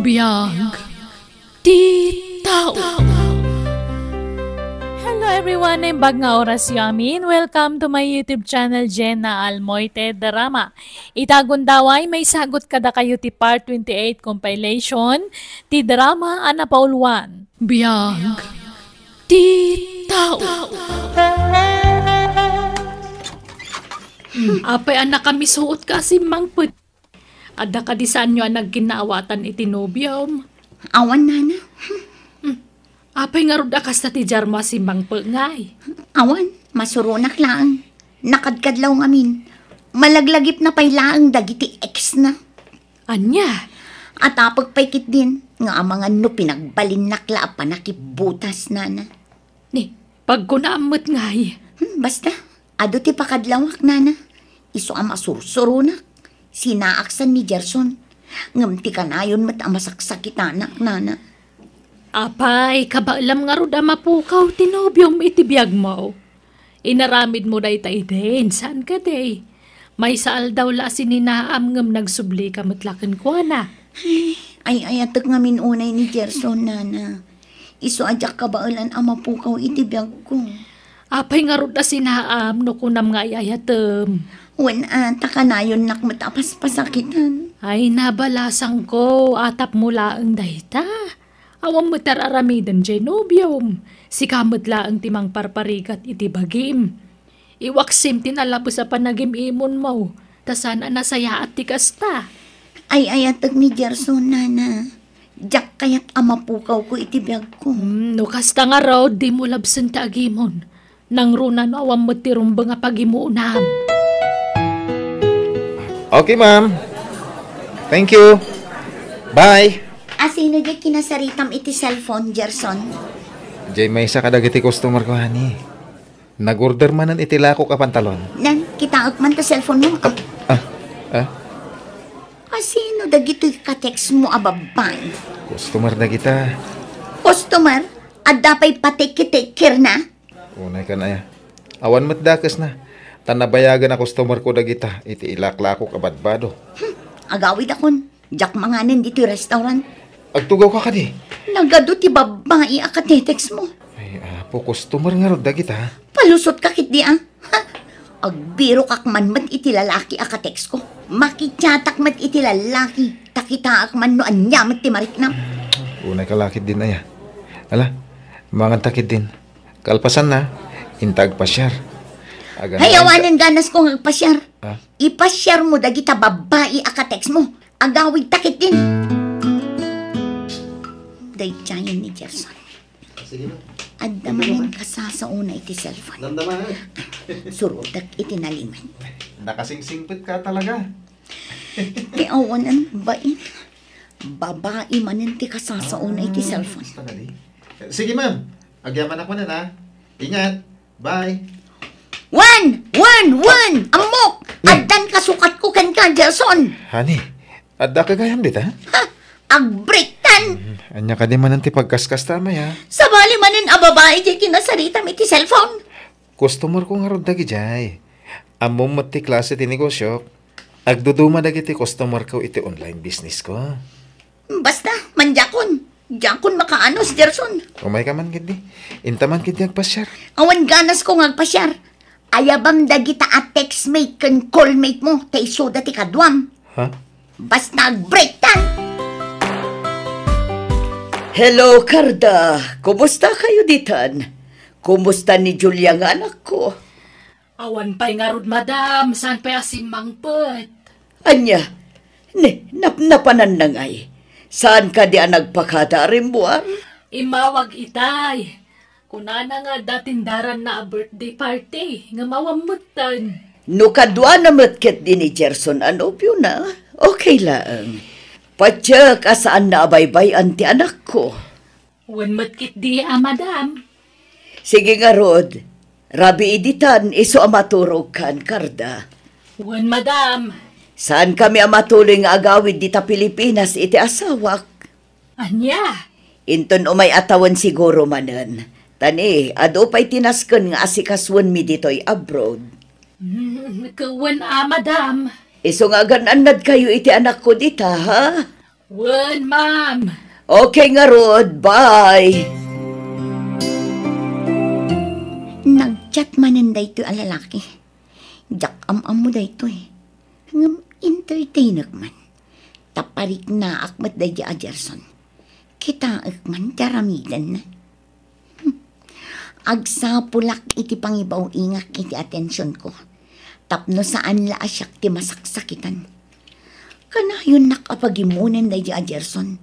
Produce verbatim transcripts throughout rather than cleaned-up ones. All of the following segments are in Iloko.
Biag ti tao. Hello everyone, naimbag nga orasyo amin. Welcome to my YouTube channel, Jenna Almoite Drama. Ita gundaway, maisagut kadakayo ti part twenty-eight compilation ti drama a napauluan. Biag ti tao. Hmm, apay a nakamisuot ka, Simmangpet? Adda kadi saanyo a nagkinnaawatan iti nobiom? Awan, nana. Hmm. Apay ngarud a kasta ti diarmo a Simmangpet ngay? Awan, masuronak laeng. Nakadkadlaw ngamin. Malaglagipna pay laeng dagiti ex na. Ania? Atapek pay ketdin nga amangan no pinagbalinnak la a panakibbutas, nana. Ni, pagkunaam met ngay. Hmm, basta, adu ti pakadlawak, nana. Isu a masursuronak. Sinaaksan ni Gerson. Ngem ti kanayon met a masaksakitanak, nana. Apay, kabaelam ngarud a mapukaw ti nobiom iti biagmo. Inaramidmo dayta idin, saan kadi? Maysa aldaw la a sininaam ngem nagsublika met la kenkuana. Ay, ay-ayatek ngamin unay ni Gerson, nana. Isu a diak kabaelan a mapukaw iti biagko. Apay ngarud a sinaam no kunam nga ay-ayatem? Wen a, ta kanayonnak met a paspasakitan. Ay, nabalasangko, atapmo laeng dayta. Awan met ar-aramiden jay nobiom. Sika met laeng ti mangparparigat iti bagim. Iwaksim ti nalabes a panagim-imonmo, ta saan a nasayaat ti kasta. Ay-ayatek ni Gerson, nana. Diak kayat a mapukawko iti biagko. Hmm, no kasta ngarud, dimo labsen ti agimon. Nangruna no awan met ti rumbeng a pagimonam. Okay, ma'am. Thank you. Bye. Asino diay kinasaritam iti cellphone, Gerson? Jay maysa kadagiti customer ko, honey. Nag-order manen iti lakok a pantalon. Nan, kitaek man ta cellphone mo. Ah, ah, ah? Asino dagitoy ka-text mo a babbai? Customer dagita. Customer? Adda pay patikki-tikki na? Unay kan aya. Awan met dakesna. Ta nabayagen a customer ko dagita iti ilaklakok a badbado. Hmm, agawidakon. Diak manganen ditoy restaurant. Agtugaw ka kadi? Nagadu ti babbai a katetext mo. Ay, apo, customer ngarud dagita. Palusot ka ketdi, a? Ha? Agbirokak man met iti lalaki a katext ko. Makichatak met iti lalaki. Ta kitaak man no ania met ti mariknam. Unay ka lakit din, aya. Ala, mangan ta ketdin. Kalpasanna, inta agpasiar. Agan-, Hay, awanen ganas ko nga agpasiar. Ah? Ipasiar mo dagita babbai a katext mo. Agawid ta ketdin. Daydiayen ni Gerson. Sige na. Adda manen kasasaona iti cellphone. Damdama, ha? Surotek iti nalimed. Nakasingsingpet ka talaga. Ti awanan bain. Babai manen ti kasasaona iti cellphone. Basta na di. Sige, ma'am. Agyamanak manen, ha? Ingat. Bye. Wen! Wen! Wen! Ammok! Addan kasukatko kenka, Gerson! Honey, adda ka gayam dita? Ha? Agbreaktan! Hmm, ania kadi manen ti pagkaskasta, Amay, a? Sabali manen a babai diay kinasaritam iti cellphone? Customer ko ngarud dagidiay. Ammom met ti klase ti negosyok. Agduduma dagiti customer ko iti online business ko. Basta, mandiakon. Diakon makaanus, Gerson. Umay ka man ketdi. Inta man ketdi agpasiar. Awan ganas ko nga agpasiar. Ayabam dagita a textmate ken callmate mo, ta isuda ti kaduam. Ha? Basta agbreaktan! Hello, Carda. Kumusta kayo ditan? Kumusta ni Julia nga anakko? Awan pay ngarud, madam. Saan pay a simmangpet? Ania? Ne, nap-, napananna ngay? Saan kadi a nagpakada a rimmuar? Immawag itay. Kunana nga adda tindaranna a birthday party, ngem awan metten. No kaduana met ketdi ni Gerson a nobiona, okay laeng. Patiek a saanna a baybay-an ti anakko. Wen met ketdi a, madam. Sige ngarud, rabii ditan isu a maturogkan, Carda. Wen, madam. Saankami a matuloy nga agawid dita Pilipinas iti asawak. Ania? Inton umay a tawen siguro manen. Ta ni, adu pay ti nasken nga asikasoenmi ditoy abroad. Hmm, wen a, madam. Isu nga agan-annadkayo iti anakko dita, ha? Wen, ma'am. Okay ngarud, bye. Nag-chat manen daytoy a lalaki. Diak am-ammo daytoy. Ngem entertainek man. Ta pariknaak met daydi a Gerson. Kitaek man ti aramidenna. Hmm. Agsapulak iti pangibaw-ingak iti atensionko. Tapno saan la a siak ti masaksakitan. Kanayonnak a pagimonen daydi a Gerson.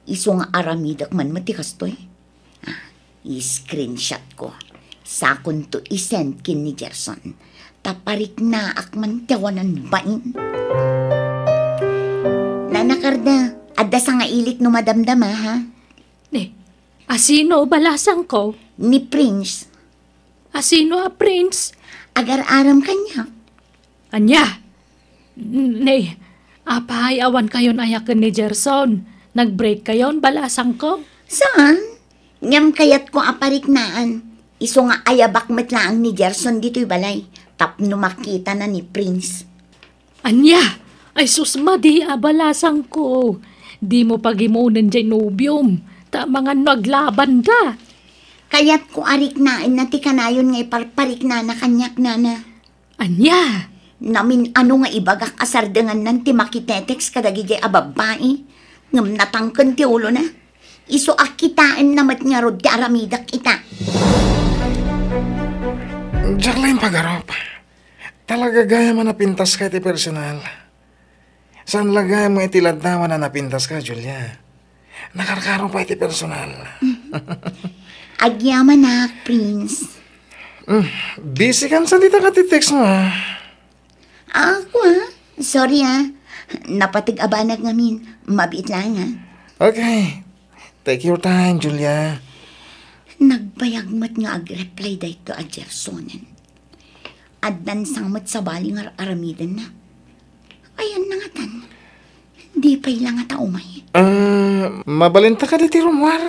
Isu nga aramidek man met ti kastoy. Ah, i-screenshot ko. Sakonto i-send ken ni Gerson. Ta pariknaak man ti awanan bain. Nana Carda, adda sangailik no madamdama, ha? Eh, asino balasangko? Ni Prince. Asino a Prince? Agar-aram kaniak. Ania? N-, ne, apay awan kayon aya ken ni Gerson? Nag-break kayon, balasangko? Saan? Ngem kayatko a pariknaan. Isu nga ayabak met laeng ni Gerson ditoy balay. Tapno makitana ni Prince. Ania? Ay sus, madi a balasangko. Dimo pagimonen jay nobiom. Ta amangan no aglabanda. Kayatko a riknaenna ti kanayon nga iparpariknana kaniak, nana. Ania? Namin-ano nga ibagak a sardengannan ti makitetext kadagijay a babbai. Ngem natangken ti ulona. Isu a kitaenna met ngarud ti aramidek ita. Diak laeng pagarup. Talaga gayam a napintaska iti personal. Saan la gayam nga iti laddawan a napintaska, Julia. Nakarkaro pay iti personal. Agyamanak, Prince. Mm, busy kan sa dita ka ti text mo, ah. Ako, ah. Sorry, ah. Napateg a banag ngamin. Mabiit lang, ah. Okay. Take your time, Julia. Nagbayag met nga agreply daytoy a Gersonen. Addan sa met sabali nga ar-aramidenna. Ayanna ngatan. Di pay la ngata umay. Ah, mabalinta kadi ti rummuar?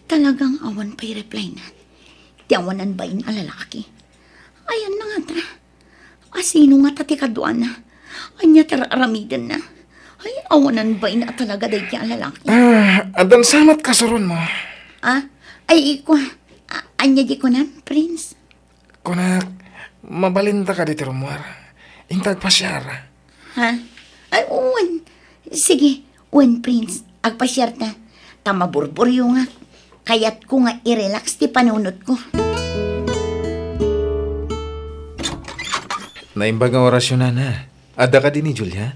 Talagang awan pay reply na. Ti awanan bain a lalaki. Ayanna ngata. Asino ngata ti kaduana? Ania ti ar-aramidenna? Ay, awanan bain a talaga daydi a lalaki. Ah, addan sa met kasuron mo. Ah? Ay, iko. A-, ania di kunam, Prince? Kunak, mabalinta kadi ti rummuar. Inta agpasiar. Ha? Ay, wen. Sige, wen, Prince. Agpasiarta. Ta maburburyo nga. Kayatko nga i-relax ti panunotko. Naimbag nga orasyon, nana. Adda kadi ni Julia?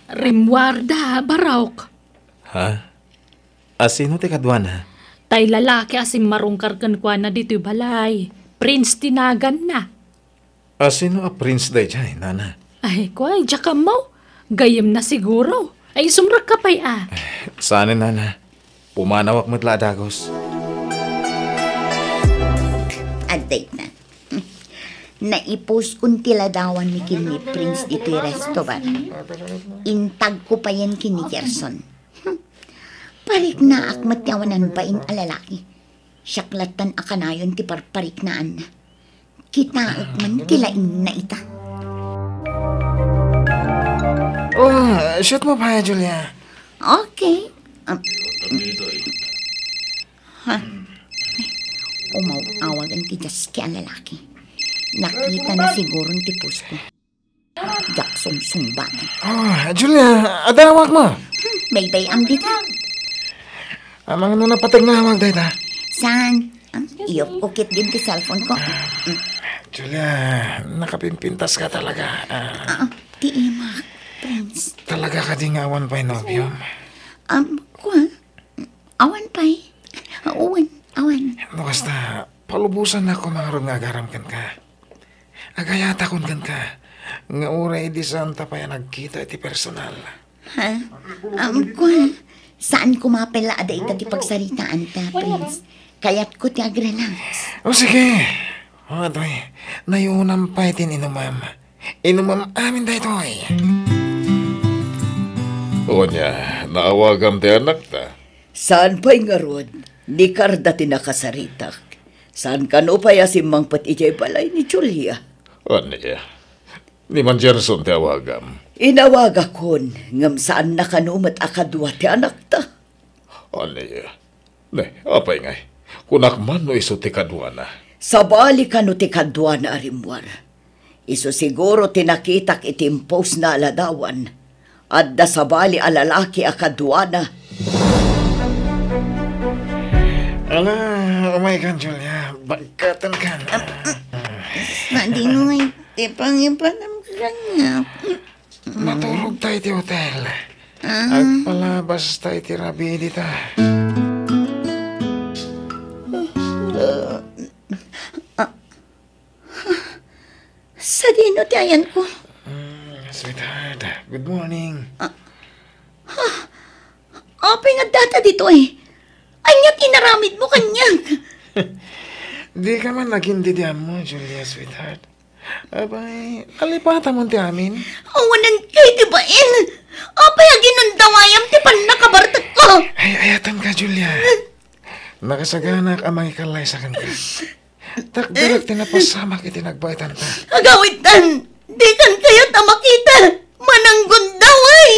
Rimmuarda, Barok. Ha? Asino ti kaduana? Tay lalaki a simmarungkar kenkuana ditoy balay. Prince ti naganna. Asino a Prince daydiay, nana? Ay, kuay, diak ammo. Gayyemna siguro. Ay, sumrekka pay a. Saan, nana. Pumanawak met la a dagus. Adda ita. Naiposkon ti ladawanmi ken ni Prince ditoy restobar. Intagko payen ken ni Gerson. Hmm. Pariknaak met ti awanan bain a lalaki. Siak lattan a kanayon ti parpariknaanna. Kitaek man ti laingna ita. Oh, shoot mo pa, Julia. Okay. Um, ha? Umaw-awagan ti diaski a lalaki. Nakita na siguro ti post ko. Diak sumsumbaten. Ah, Julia, adawag mo. Hmm, baybay-am dita. Amangan no napateg nga awag dayta. Saan? Ah, iyupko ketdin ti cellphone ko. Hmm. Julia, nakapimpintas ka talaga. Ah. Ah, ti imak, Prince. Talaga kadi nga awan pay nobiom? Um, kua? Awan pay. Awan, awan. No kasta, palubosan na ko mangarod nga agaram kenka. Agayatakon kenka, nga uray idi saanta pay a nagkita iti personal. Ha? Um, kua, saan ko mapella a dayta ti pagsaritaanta, Prince? Kayatko ti agrelax. O sige. O, atoy, nayunam pay ti inumam. Inumam amin daytoy. Unya, naawagam ti anakta? Saan pay ngarud, ni Carda ti nakasaritak. Saan kano pay a simmangpet idiay balay ni Julia? Ania? Ni Mang Gerson ti awagam. Inawagakon, ngem saanna kano met a kadua ti anakta. Ania? Ne, apay ngay? Kunak man no isu ti kaduana. Sabali kano ti kaduana a rimmuar. Isu siguro ti nakitak iti impostna a ladawan. Adda sabali a lalaki a kaduana. Ala, umay kan, Julia. Bagkaten kan. Sadino ngay ti pangipanam kaniak? Maturog tayo iti hotel. Ah. Agpalabas tayo iti rabii dita. Sadino ti ayanko? Mm, sweetheart, good morning. Apay nga data ditoy? Ania ti inaramidmo kaniak? Di ka man nagin didiammo, Julia, sweetheart. Abay, nalipatam ti amin. Awanan kay ti bain. Apay a ginundawayam ti pannakabartekko? Ay, ayaten ka, Julia. Nakasaganak a mangikallaysa kenka. Takderak ti napasamak iti nagbaetanta. Agawidtan! Dikan kayat a makita! Mananggundaway!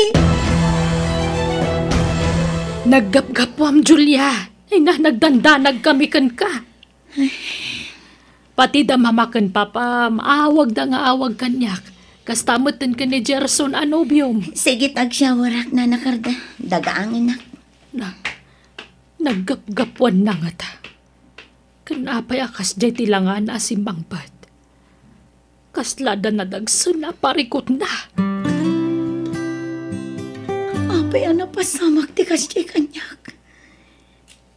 Naggapgapuam, Julia. Ay na, nagdandanag kami kenka. Pati da mama ken papam, awagda nga awag kaniak. Kasta metten ken ni Gerson a nobiom. Sige, agsyawarak, Nana Carda. Dagaangenak. Na, naggapgapuanna ngata. Ken apay a kasdiay ti langan a simmangpet? Kasla da nadagsen a parikutna. Apay a napasamak ti kasdiay kaniak?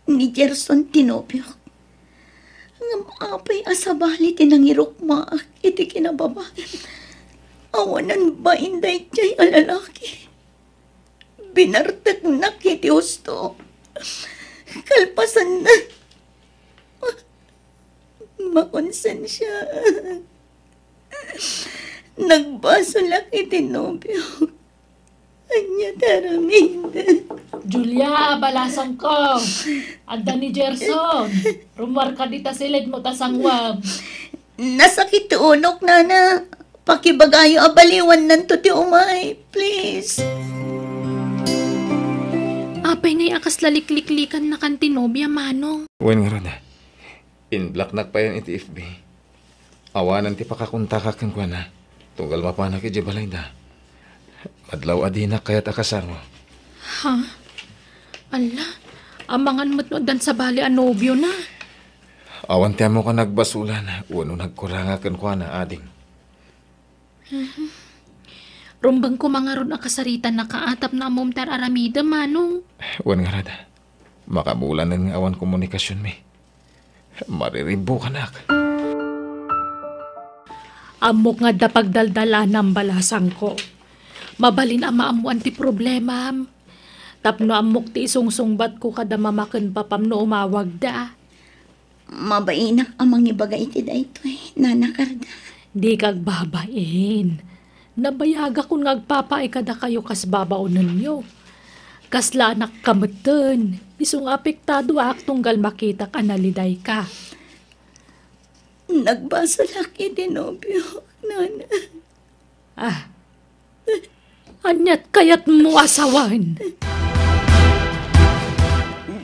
Ni Gerson ti nobiok. Ngem apay a sabali ti nangirukmaak iti kinababain? Awanan bain daydiay a lalaki. Binarteknak iti husto. Kalpasanna, makonsensiaak. Nagbasolak iti nobiok. Ania ti aramid? Julia, balasangko. Adda ni Gerson. Rummuarka dita siled mo ta sanguam. Nasakit ti unok, Nana. Pakibagayo a baliwannanto ti umay, please. Apay ngay a kasla likliklikannakan ti nobia, Manong? Wen ngarud, inblocknak payen iti F B. Awanan ti pakakontakak kenkuana, tunggal mapanak idiay balayda. Madlaw a dinak kayat a kasarmo. Ha? Alla, amangan met no addan sabali a nobiona. Awan ti ammok a nagbasolan wenno nagkuranga kenkuana, ading. Mhm. Rumbeng koma ngarud a kasaritanaka tapno ammom ti ar-aramidem, Manong. Wen ngarud, makabulanen nga awan komunikasionmi. Mariribbukanak. Ammok nga adda pagdaldalanam, balasangko. Mabalin a maammoan ti problemam. Tapno ammok ti isungsungbatko kada mama ken papam no umawagda. Mabainak a mangibaga iti daytoy, Nana Carda. Dika agbabain. Nabayagakon nga agpapaay kadakayo kas babaonenyo. Kasla anakka metten, isu nga apektadoak tunggal makitak a nalidayka. Nagbasolak iti nobiok, Nana. Ah, aniat kayatmo a sawen?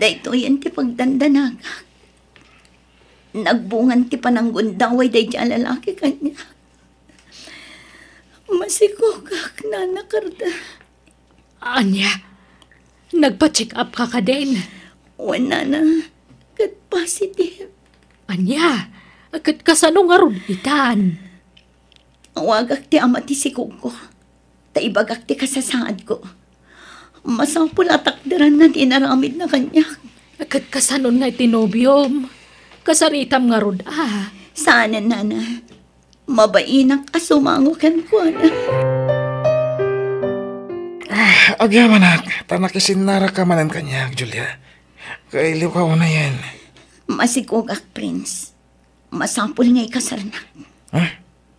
Daytoyen ti pagdandanagak. Nagbungan ti pananggundaway daydiay a lalaki kaniak. Masikogak, Nana Carda. Ania? Nagpa-check up ka kadin? Wen, Nana, ket positive. Ania? Ket kasano ngarud itan? Awagak ti ama ti sikogko, ta ibagak ti kasasaadko. Masapul a takderanna ti inaramidna kaniak. Ket kasanon nga iti nobiom? Kasaritam ngarud a? Saanen, Nana. Mabainak a sumango kenkuana. Ah, agyamanak, ta nakisinnaraka manen kaniak, Julia. Kailiwka unayen. Masikogak, Prince. Masapul nga ikasarnak. Ah,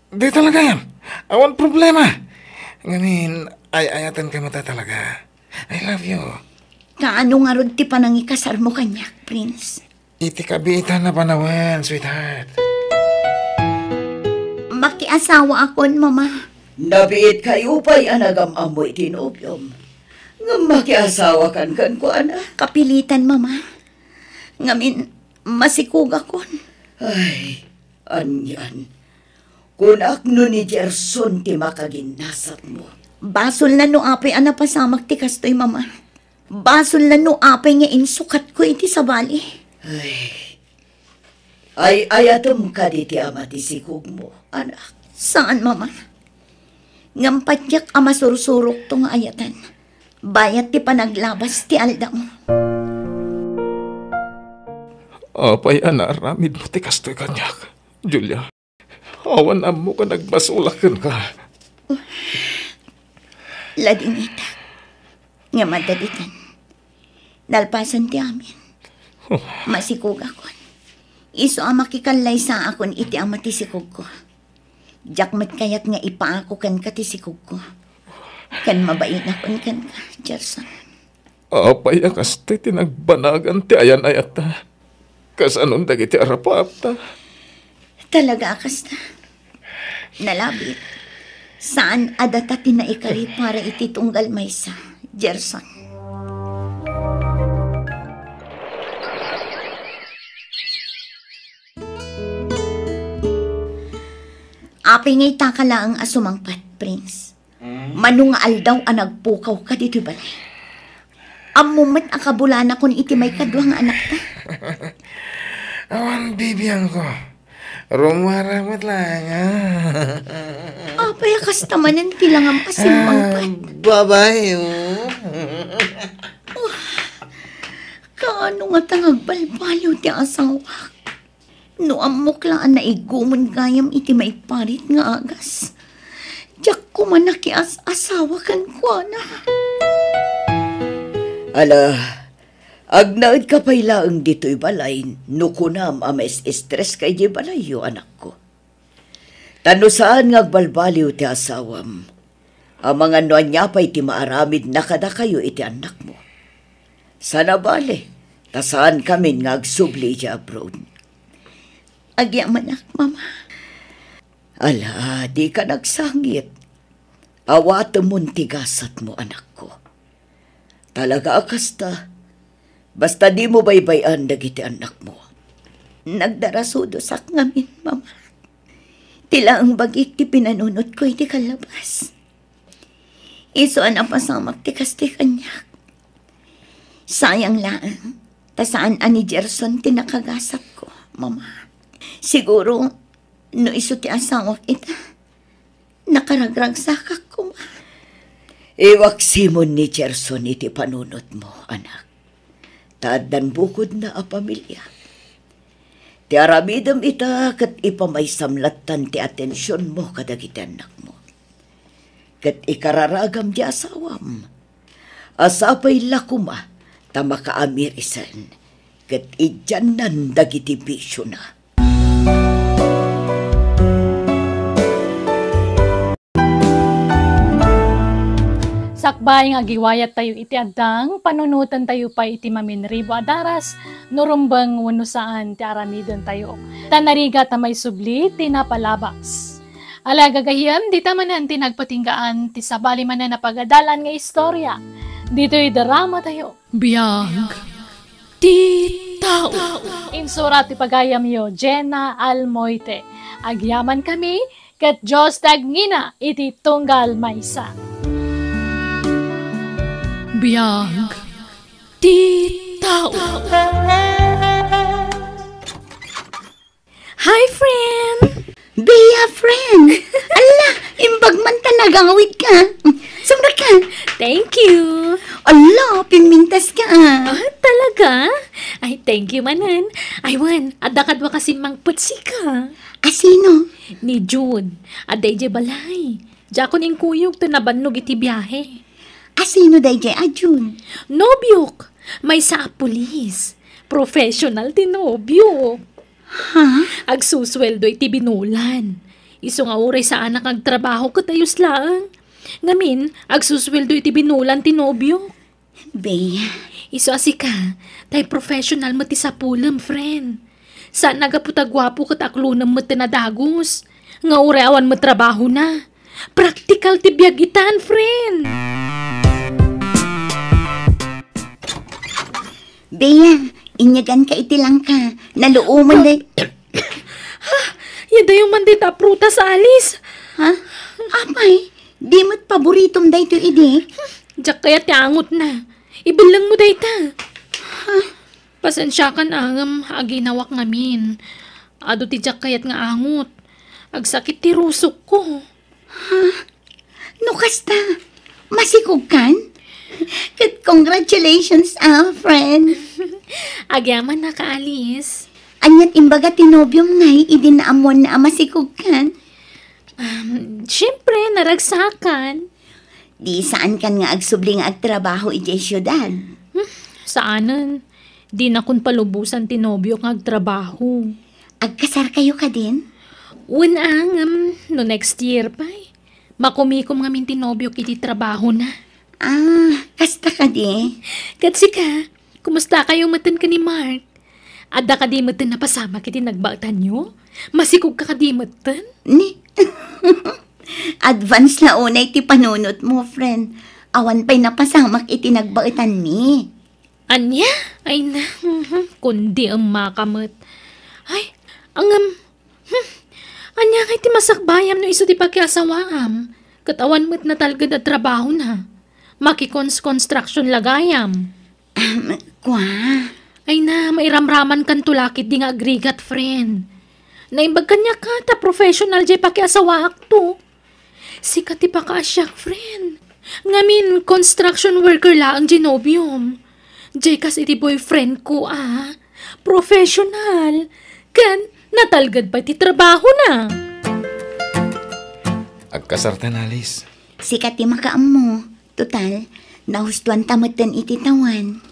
di talaga yan. Awan problema. Ngamin, ay-ayatenka met talaga. I love you. Kaano ngarud ti panangikasarmo kaniak, Prince? Iti kabiitan a panawen, sweetheart. Makiasawaakon, Mama. Nabiit kayo pay a nagam-ammo iti nobiom. Ngem makiasawakan kenkuana. Kapilitan, Mama. Ngamin, masikugakon. Ay, anian. Kunak no ni Gerson ti makaginnasatmo. Basolna no apay a napasamak ti kastoy, Mama. Basolna no apay nga insukatko iti sabali. Ay, ay-ayatem kadi ti ama ti sikogmo, anak? Saan, Mama. Ngem patiek a masursurokto nga ayatan. Bayat ti panaglabas ti aldaw. Apay a naaramidmo ti kastoy kaniak, Julia? Awan ammok a nagbasolak kenka. Ladingitak. Ngem adda ditan. Nalpasen ti amin. Masikugakon. Isu a makikallaysaakon iti ama ti sikogko. Diak met kayat nga ipaako kenka ti sikogko. Ken mabainakon kenka, Gerson. Apay a kasta ti nagbanagan ti ayan-ayatta? Kasanon dagiti arapaapta? Talaga a kasta. Nalabit. Saan a data ti naikari para iti tunggal maysa, Gerson. Apay nga itaka laeng a sumangpet, Prince? Mano nga aldaw a nagpukawka ditoy balay? Ammom met a kabulanakon iti maikadua nga anakta. Awan bibiangko. Rummuar met laeng, ah. Apay a kasta manen ti langam a simmangpet? Ah, babae, oh. Oh, kaano ngata nga agbalbaliw ti asawak? No ammok la a naigumon gayam iti maiparit nga agas, diak koma nakias-asawa kenkuana. Ala, agnaedka pay laeng ditoy balay no kunam a mais-stress ka idiay balayyo, anakko. Ta no saan nga agbalbaliw ti asawam, amangan no ania pay ti maaramidna kadakayo iti annakmo. Sana bale, ta saankamin nga agsubli idiay abroad. Agyamanak, Mama. Ala, dika nagsangit. Awatemon ti gasatmo, anakko. Talaga a kasta, basta dimo baybay-an dagiti annakmo. Nagdarasudosak ngamin, Mama. Ti laeng bagik ti pinanunotko iti kallabas. Isu a napasamak ti kastoy kaniak. Sayang laeng, ta saan a ni Gerson ti nakagasatko, Mama. Siguro, no isu ti asawak ita, nakaragragsakak koma. Iwaksimon ni Gerson iti panunotmo, anak. Ta addan bukodna a pamilia. Ti aramidem ita ket ipamaysam lattan ti atensionmo kadagiti annakmo. Ket ikararagam ti asawam a sapay la koma ta makaamirisen ket idiannan dagiti bisiona. Sakbay nga agiwayattayo iti addang, panunotentayo pay iti maminribo a daras no rumbeng wenno saan ti aramidentayo. Ta narigat a maisubli ti napalabas. Ala, gagayyem, dita manen ti nagpatinggaan ti sabali manen a pagadalan nga istorya ditoy dramatayo. Biag ti tao. Insurat ti pagayamyo, Jenna Almoite. Agyamankami, ket Dios ti agngina iti tunggal maysa. Biag ti tao. Hi, friend! Bea, friend! Ala, imbag man ta nagawid ka. Sumrek ka. Thank you. Ala, pimintas ka, ah. Ah, talaga? Ay, thank you manen. Ay, wen, adda kadua kasi mangpetsika. Asino? Ni June. Adda idiay balay. Diakon inkuyog ta nabannog iti biahe. Asino daydiay a June? Nobiok. Maysa a pulis. Professional ti nobiok. Ha? Agsusueldo iti binulan. Isu nga uray saanak nga agtrabaho ket ayos laeng. Ngamin, agsusueldo iti binulan ti nobiok. Bea. Isu a sika, tay professional met ti sapulem, friend. Saan a gapu ta guapo ket aklonem met ti nadagus. Nga uray awan met trabahona. Praktikal ti biag itan, friend. Bea, inyaganka iti langka. Naluomen day. Ha? Yadayo man dita prutas, Alice. Ha? Apay, di met paboritom daytoy idi? Diak kayat ti angotna. Ibellengmo dayta. Ha? Pasensiakan, ngem aginawak ngamin. Adu ti diak kayat nga angot. Agsakit ti rusokko. Ha? No kasta, masikogkan? Ket congratulations, ah, friend. Agyamanak, Alice. Aniat imbaga ti nobiom ngay idi naammoanna a masikogkan? Um, siyempre, naragsakan. Di saankan nga agsubli nga agtrabaho idiay siudad? Hmm, saanen. Dinakon palubosan ti nobiok nga agtrabaho. Agkasarkayo kadin? Wen, ngem no next year pay. Makumikom ngamin ti nobiok iti trabahona. Ah, kasta kadi? Ket sika, kumustakayo metten ken ni Mark? Adda kadi metten napasamak iti nagbaetanyo? Masikogka kadi metten? Ni? Advance la unay ti panunotmo, friend. Awan pay napasamak iti nagbaetanmi. Ania? Ay na, mhm, kundi emmaka met. Ay, ngem, hmm, ania ngay ti masakbayam no isu ti pakiasawaam? Ket awan met natalged a trabahona. Makikons-construction la gayam. Ahem, kua? Ay na, mairamramankanto la ketdi nga agrigat, friend. Naimbag kaniak ta professional jay pakiasawaakto. Sika ti pakaasiak, friend. Ngamin, construction worker laeng jay nobiom. Jay kas iti boyfriendko a professional. Ken natalged pay ti trabahona. Agkasartan, Alice. Sika ti makaammo. Total, nahustoanta metten iti tawen.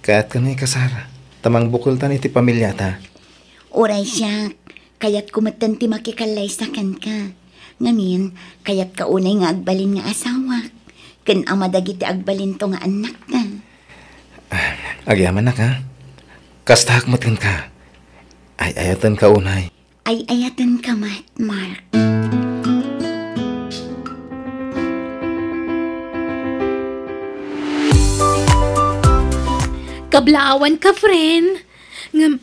Kayatkan nga ikasar, ta mangbukeltan iti pamiliata. Uray siak, kayatko metten ti makikallaysa kenka. Ngamin, kayatka unay nga agbalin nga asawak, ken ama dagiti agbalinto nga annakta. Agyamanak, ha? Kastaak met kenka. Ay-ayatenka unay. Ay-ayatenka met, Mark. Kablaawanka, friend. Ngem,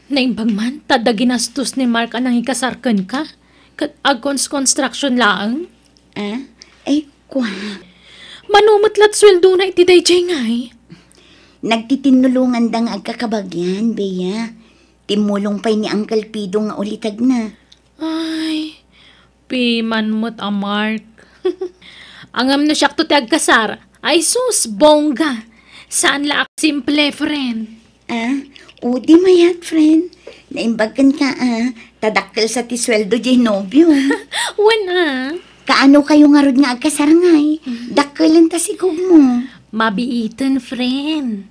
naimbag man, ta adda ginastos ni Mark a nangikasar kenka, ket agkons-construction laeng. Ah? Ay, kua? Mano met lat sueldona iti daydiay ngay? Nagtitinnulonganda nga agkakabagian, Bea. Timmulong pay ni Uncle Pido nga ulitedna. Ay, piman met a Mark. Ngem no siakto ti agkasar, ay sus, bongga. Saan la a simple, friend. Ah, o di mayat, friend. Naimbag kenka, ah, ta dakkel sa ti sueldo jay nobiom. Wen, ah. Kaano kayo ngarud nga agkasar ngay? Mm. Dakkelenta sikogmo. Mabiiten, friend.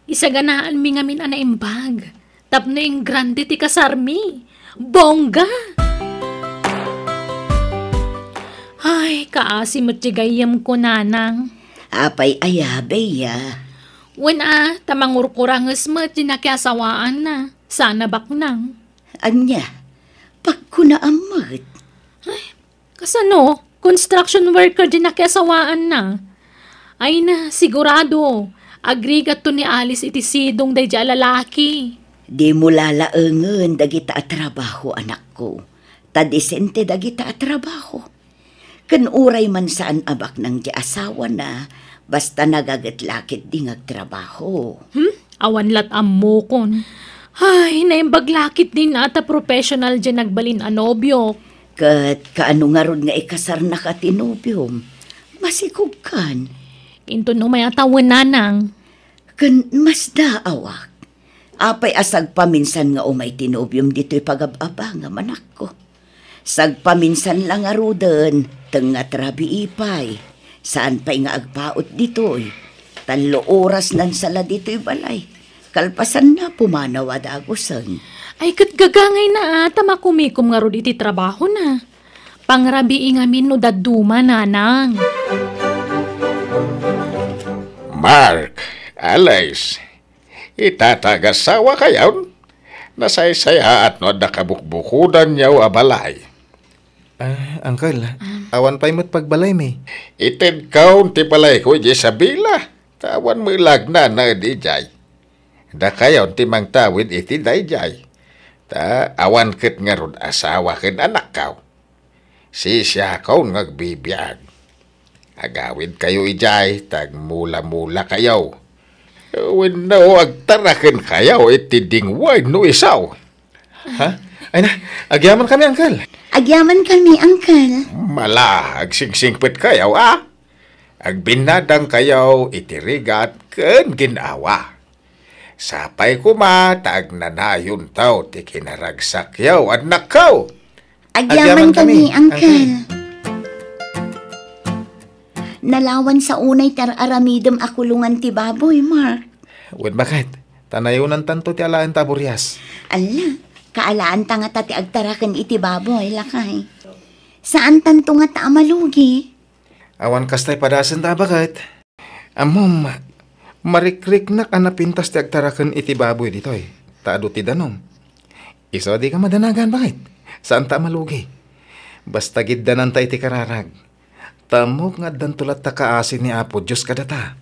Isaganaanmi ngamin a naimbag. Tapno ingrande ti kasarmi. Bongga! Ay, kaasi met ti gayyemko, nanang. Apay aya, Bea? Wen a, ta mangurkuranges met ti nakiasawaanna. Sana baknang. Ania? Pagkunaam met. Ay, kasano? Construction worker ti nakiasawaanna. Ay na, sigurado, agrigatto ni Alice iti sidong daydi a lalaki. Dimo lalaengen dagita a trabaho, anakko. Ta disente dagita a trabaho. Ken uray man saan a baknang ti asawana, basta nagaget la ketdi nga agtrabaho. Hmm? Awan lat ammokon. Ay, naimbag la ketdin a ta professional diay nagbalin a nobiok. Ket kaano ngarud nga ikasarnaka ti nobiom? Masikogkan. Inton umay a tawen, nanang. Ken masdaawak. Apay a sagpaminsan nga umay ti nobiom ditoy pagab-abangam, anakko? Sagpaminsan la ngaruden, tengnga ti rabii pay. Saan pay nga agpaut ditoy. Tallo orasnan sa la ditoy balay. Kalpasanna, pumanaw a dagusen. Ay, ket gagangayna a ta makumikom ngarud iti trabahona. Pangrabii ngamin no dadduma, nanang. Mark, Alice, ita ta agasawakayon? Nasaysayaat no adda kabukbukodanyo a balay. Ah, uncle. Um, Awan pay met pagbalaymi. Itedkaon ti balayko idiay Isabela, ta awan met la agnanaed idiay. Dakayon ti mangtawid iti daydiay, ta awan ket ngarud asawa ken anakkaw. Sisiakon nga agbibiag. Agawidkayo idiay ta agmula-mulakayo. Wenno agtarakenkayo iti dingwen no isu. Ha? Ay na, agyamankami, Uncle. Agyamankami, Uncle. Mala, agsingsingpetkayo, a? Agbinnadangkayo iti rigat ken gin-awa. Sapay koma ta agnanayonto ti kinaragsakyo, annakko. Agyamankami, Uncle. Nalawan sa unay ti ar-aramidem a kulongan ti baboy, Mark. Wen, baket? Ta nayonantanto ti alaenta a burias. Alla, kaalaanta ngata ti agtaraken iti baboy, lakay. Saantanto ngata a malugi. Awan kastay padasenta a baket. Ammom, marikriknak a napintas ti agtaraken iti baboy ditoy, ta adu ti danum. Isu a dika madanagan, baket? Saanta a malugi. Basta giddananta iti kararag. Ta ammok nga addanto latta kaasi ni Apo Dios kadata.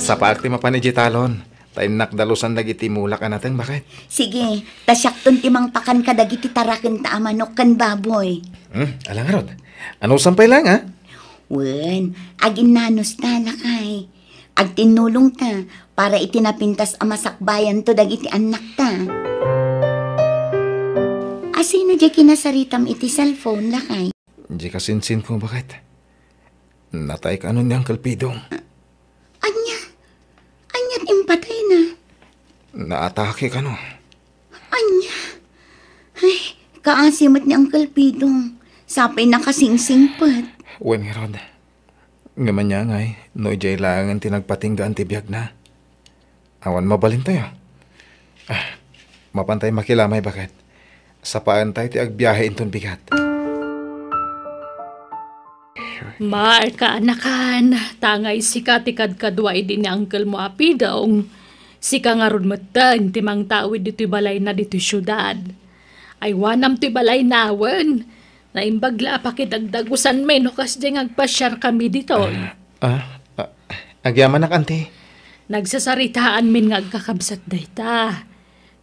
Sapaak ti mapan idiay talon, ta innak dalusan dagiti mulak a nateng, baket? Sige, ta siakton ti mangpakan kadagiti tarakenta a manok ken baboy. Hmm, ala ngarud. Anusam pay laeng, a? Wen, aginnanosta, lakay. Agtinnulongta para iti napintas a masakbayanto dagiti annakta. Asino diay kinasaritam iti cellphone, lakay? Diay kasinsinko, baket? Natay kano ni Uncle Pidong. Ania? Ania ti impatayna? Naatake kano. Ania? Ay, kaasi met ni Uncle Pidong. Sapay nakasingsingpet. Wen ngarud. Ngem ania ngay no idiay laengen ti nagpatinggaan ti biagna? Awan mabalintayo. Ah, mapantay makilamay, baket? Sapaentayo ti agbiahe inton bigat. Mark, kaanakan, ta ngay sika ti kadkadua idi ni uncle mo a Pidong, sika ngarud metten ti mangtawid ditoy balayna ditoy siudad. Aywanam toy balayna wen. Naimbag la a pakidagdagusanmi no kasdiay nga agpasiarkami ditoy. Ah, ah, agyamanak, anti. Nagsasaritaanmin nga agkakabsat dayta.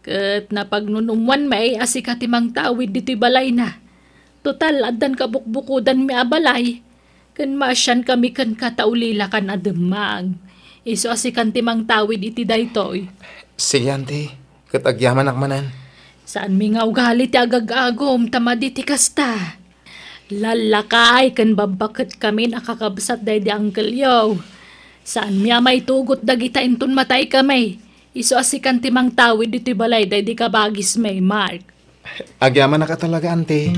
Ket napagnunummoanmi a sika ti mangtawid ditoy balayna. Total, addan kabukbukodanmi a balay. Ken maasiankami kenka ta ulilakan a demmang. Isu a sikan ti mangtawid iti daytoy. Sige, anti. Ket agyamanak manen. Saanmi nga ugali ti agag-agum ta madi ti kasta. Lallakay ken babbaketkamin a kakabsat daydi uncle-yo. Saanmi a maitugot dagita inton mataykami. Isu a sikan ti mangtawid ditoy balay daydi kabagismi, Mark. Agyamanak a talaga, anti.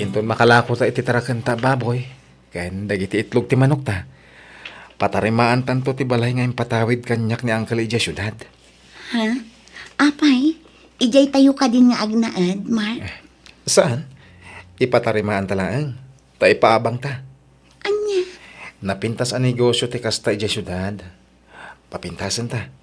Inton makalakota iti tarakenta a baboy ken dagiti itlog ti manokta, patarimaantanto ti balay nga impatawid kaniak ni uncle idiay siudad. Ha? Apay, idiay tayo kadin nga agnaed, Mark? Saan? Ipatarimaanta laeng, ta ipaabangta. Ania? Napintas a negosio ti kasta idiay siudad. Papintasenta.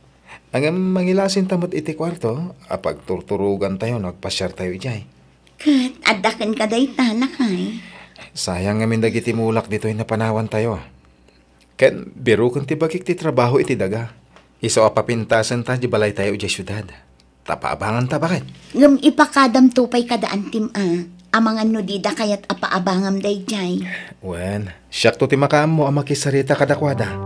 Ngem mangilasenta met iti kuarto a pagturturogantayo no agpasiartayo idiay. Ket adda kenka dayta, lakay? Sayang ngamin dagiti mulak ditoy napanawantayo. Ken biroken ti bagik ti trabaho iti daga. Isu a papintasenta di balaytayo idiay siudad. Ta paabanganta, baket? Ngem ipakadamto pay kada antim a, amangan no dida kayat a paabangam daydiay. Wen, siakto ti makaammo a makisarita kadakuada.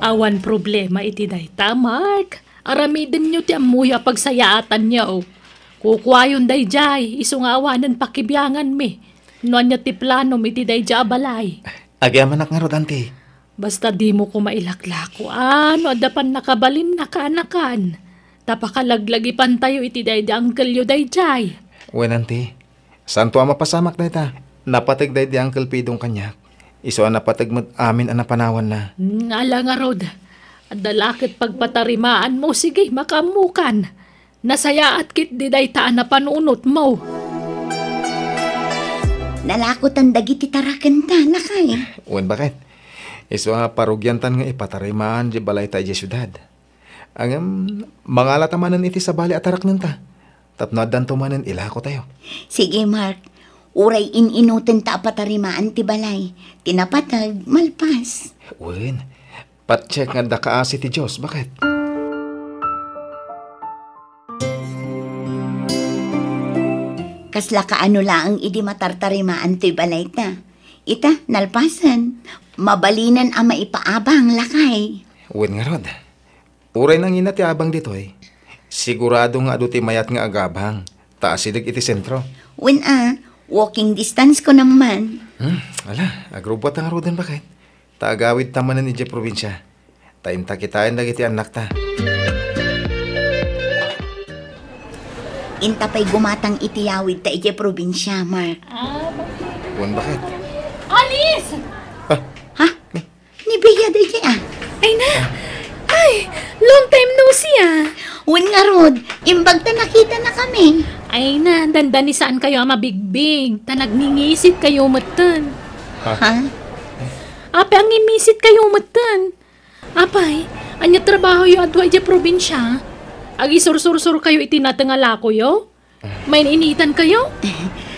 Awan problema iti dayta, Mark. Aramidenyo ti ammoyo a pagsayaatanyo. Kukuayon daydiay, isu nga awanen pakibianganmi. No ania ti planom iti daydiay a balay? Agyamanak ngarud, anti. Basta dimo koma ilaklako, a, no adda pannakabalinna, kaanakan. Ta pakalaglagipantayo iti daydi uncle-yo daydiay. Wen, anti. Saanto a mapasamak dayta. Napateg daydi Uncle Pidong kaniak. Isu a napateg met amin a napanawanna. Hmm, ala ngarud. Adda la ket pagpatarimaanmo, sige, makaammokan. Nasayaat ketdi dayta a napanunotmo. Nalakotan dagiti tarakenta, lakay. Wen, baket? Isu a parugiantan nga ipatarimaan di balayta idiay siudad. Ngem, mangalata manen iti sabali a taraknenta. Tapno addanto manen ilakotayo. Sige, Mark. Uray in-inutenta a patarimaan ti balay. Ti napateg, malpas. Wen, patiek nga adda kaasi ti Dios, baket. Kasla kaano laeng idi matartarimaan toy balayta. Ita, nalpasen. Mabalinen a maipaabang, lakay. Wen ngarud. Uray nangina ti abang ditoy, sigurado nga adu ti mayat nga agabang, ta asideg iti sentro. Wen a, walking distance ko naman. Hmm, ala, agrubbuat ta ngaruden, baket. Ta agawidta manen idiay probinsia. Ta inta kitaen dagiti annakta. Inta pay gumatang iti yawidta idiay probinsia, Mark. Ah, bakit? Wen, baket. Alice! Ah. Ha? Ni Bea daydiay, ah. Ay na! Ay! Long time no see, ah! Wen ngarud, imbag ta nakitanakami. Ay na, dandani saan kayo a mabigbig, ta nagngingisi kayo metten. Ha? Ha? Apay, angngingisi kayo metten. Apay, ania trabahoyo adu idiay probinsia? Agisursursor kayo iti nateng a lakoyo? Main-initan kayo?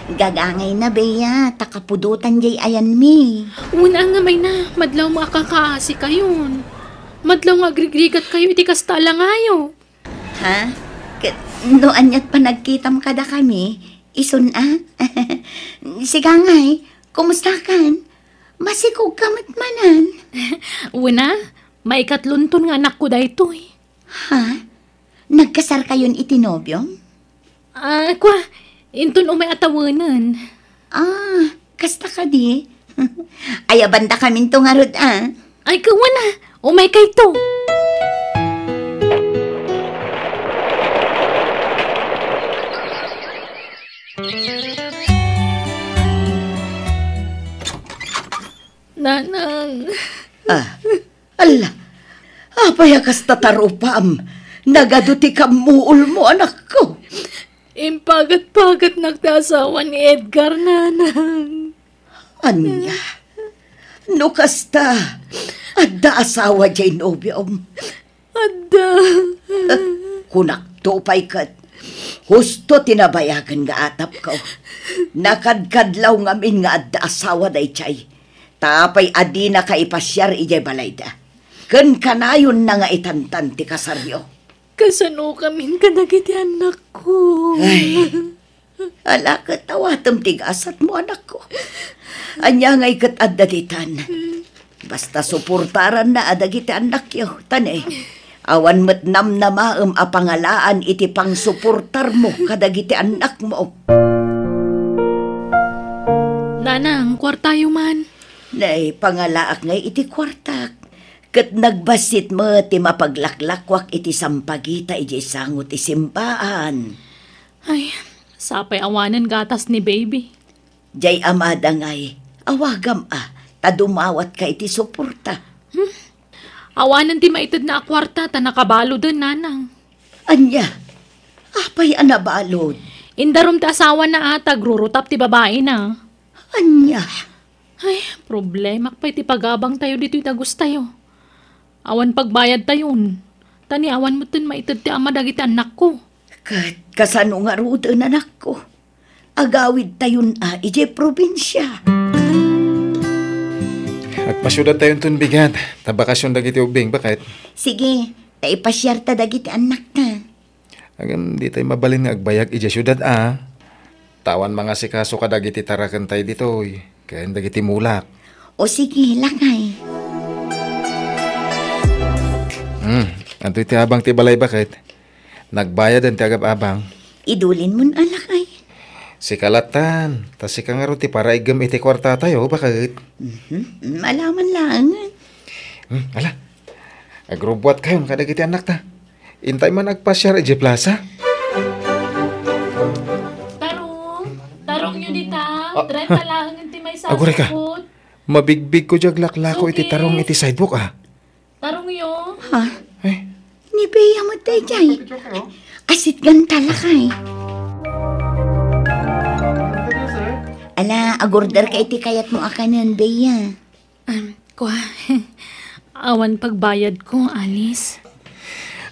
Gagangay na, Bea, ta kapudotan jay ayanmi. Wen a, ngem ay na, madlaw nga akakaasi kayon. Madlaw nga agrigrigat kayo iti kasta a langayo. Ha? Ket no aniat panagkitam kadakami, isun a? Sigangay, kumustakan? Masikog ka met manen? Wen a, maikatlonton nga anakko daytoy. Ha? Nagkasarkayon iti nobiom? Ah, kua, inton umay a tawenen. Ah, kasta kadi? Ayabandakaminto ngarud, ah. Ay, kawan, ah. Umay kayto. Nanang. Ah, ala, apay a kasta tarupam? Nagadu ti kammuolmo, anakko. Impagat-pagatnak ti asawa ni Edgar, nanang. Ania? No kasta, adda asawa jay nobiom? Adda. Kunakto pay ket, husto ti nabayagen nga atapko. Nakadkadlaw ngamin nga adda asawa daydiay. Ta apay a dinaka ipasiar idiay balayda? Ken kanayonna nga itantan ti kasaryo. Kasanokamin kadagiti annakko? Ay, ala ket awatem ti gasatmo, anakko. Ania ngay ket adda ditan? Basta suportaranna a dagiti annakyo, ta ne, awan met namnamaem a pangalaan iti pangsuportarmo kadagiti annakmo. Nanang, kuartayo man. Nay, pangalaak ngay iti kuartak. Ket nagbassit met ti mapaglaklakuak iti sampagita idiay sango ti simbaan. Ay, sapay awanen gatas ni baby. Jay amada ngay, awagam a, ta dumawatka iti suporta. Hmm? Awanen ti maitedna a kuarta ta nakabaloden, nanang. Ania? Apay a nabalod? Indarum ti asawana a, ta agrurutap ti babaina. Ania? Ay, problemak pay ti pagabangtayo ditoy dagustayo. Awan pagbayadtayon. Ta ni awan metten maited ti ama dagiti annakko. Ket kasano ngaruden, anakko? Agawidtayon a idiay probinsia. Agpasiudadtayonton bigat, ta bakasion dagiti ubbing, baket. Sige, ta ipasiarta dagiti annakta. Ngem ditay mabalin nga agbayag idiay siudad a. Ta awan mangasikaso kadagiti tarakentay ditoy, ken dagiti mulak. O sige, lakay. Hmm, adtoy ti abang ti balay, baket. Nagbayaden ti agab-abang. Idulinmon a, lakay. Sika lattan, ta sika ngarud ti paraigem iti kuartatayo, baket. Mhm, malaman laengen. Hmm, ala. Agrubbuatkayon kadagiti annakta. Intay man agpasiar idiay plaza. Tarong, tarongyo dita. Ah, trenta laeng ti maysa a sukot. Aguray ka. Mabigbigko diay aglaklako iti tarong iti sidewalk, ah. Tarongyo. Ha? Eh? Ni Bea met daydiay. Asitgan ta, lakay. Ala, agorder ka iti kayatmo a kanen, Bea. Um, kua, awan pagbayadko, Alice.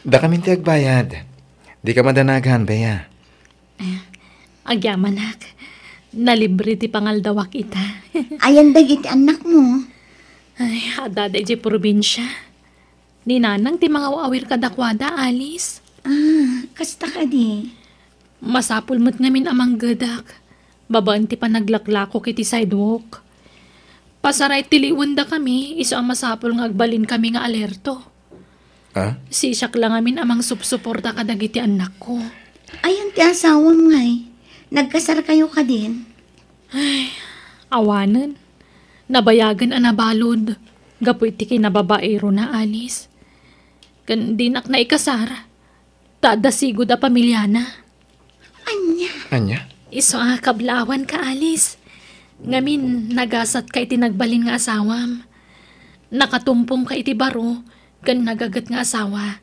Dakamin ti agbayad. Dika madanagan, Bea. Agyamanak, nalibre ti pangaldawak ita. Ayan dagiti annakmo? Ay, adda idiay probinsia. Ni Nanang ti mangaw-awir kadakuada, Alice. Ah, kasta kadi? Masapul met ngamin a manggedak, babaen ti panaglaklakok iti sidewalk. Pasaray ti liwendakami, isu a masapul nga agbalinkami nga alerto. Ah? Siak la ngamin a mangsupsuporta kadagiti annakko. Ayan ti asawam ngay? Nagkasarkayo kadin? Ay, awanen. Nabayagen a nabalud gapu iti kinababairona, Alice. Ken dinak naikasar, ta adda sigud a pamiliana. Ania? Ania? Isu a kablawan ka, Alice. Ngamin, nagasatka iti nagbalin nga asawam. Nakatumpongka iti baro ken nagaget nga asawa.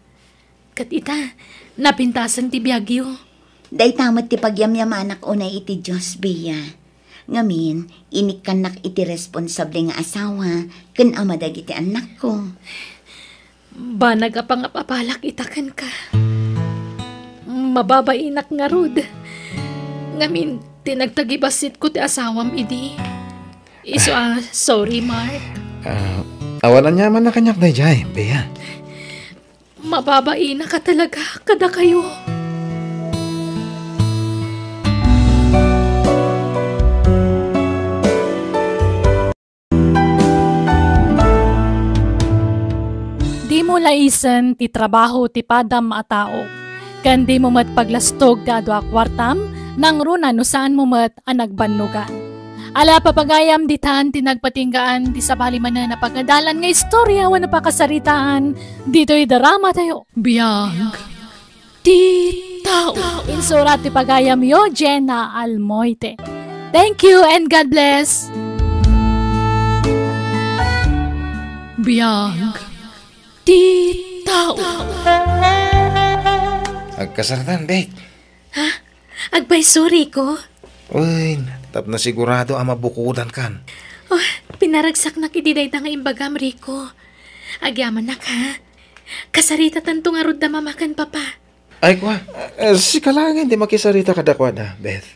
Ket ita, napintasen ti biagyo. Dayta met ti pagyamyamanak unay iti Dios, Bea. Ngamin, inikkannak iti responsable nga asawa ken ama dagiti annakko. Banag a pangap-apalak ita kenka. Mababainak ngarud. Ngamin, ti nagtagibassitko ti asawam idi. Isu a, sorry, Mark. Ah, awan aniamanna kaniak daydiay, Bea. Mababainak a talaga kadakayo. Dimo laisen ti trabaho ti padam a tao, ken dimo met paglastog ti adu a kuartam, nangruna no saanmo met a nagbannogan. Ala, papagayam, ditan ti nagpatinggaan ti sabali manen a pagadalan nga istorya wenno pakasaritaan ditoy drama tayo. Biag ti tao. Insurat ti pagayamyo, Jenna Almoite. Thank you and God bless. Biag ti tao. Agkasartan, Bek. Ha? Agpayso, Rico? Uy, tapno sigurado a mabukodankan. Oh, pinaragsaknak iti dayta nga imbagam, Rico. Agyamanak, ha? Kasaritatanto ngarud da mama ken papa. Ay, kua, eh, sika laengen ti makisarita kadakuada, Beth.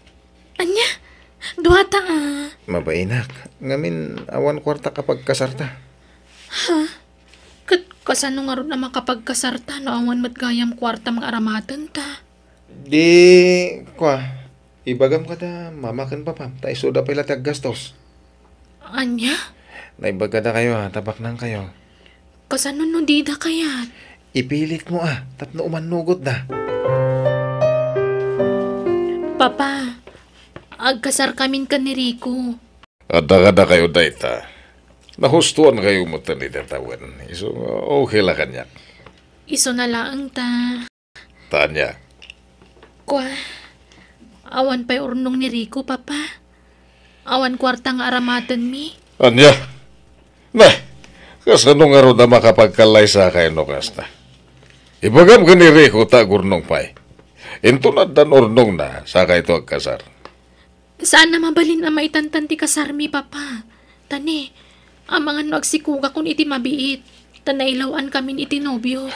Ania? Duata, a. Mabainak. Ngamin, awan kuartak a pagkasarta. Ha? Ket kasano ngarud a makapagkasarta no awan met gayam kuartam nga aramatenta? Di, kua, ibagam kada mama ken papam, ta isuda pay la ti aggastos. Ania? Naibaga dakayo, a, ta baknangkayo. Kasano no dida kayat? Ipilitmo, a, tapno umannugotda. Papa, agkasarkamin ken ni Rico. Adda kadakayo dayta. Nahustoankayo metten iti tawen. Isu nga okay la kaniak. Isuna laeng ta. Ta ania? Kua, awan pay urnong ni Rico, Papa. Awan kuarta nga aramatenmi. Ania? Nah, kasano ngarud a makapagkallaysakay no kasta? Ibagam ken ni Rico ta agurnong pay. Inton addan urnongna, sakayto agkasar. Saan a mabalin a maitantan ti kasarmi, Papa. Ta ne, amangan no agsikugakon iti mabiit, ta nailaw-ankamin iti nobio.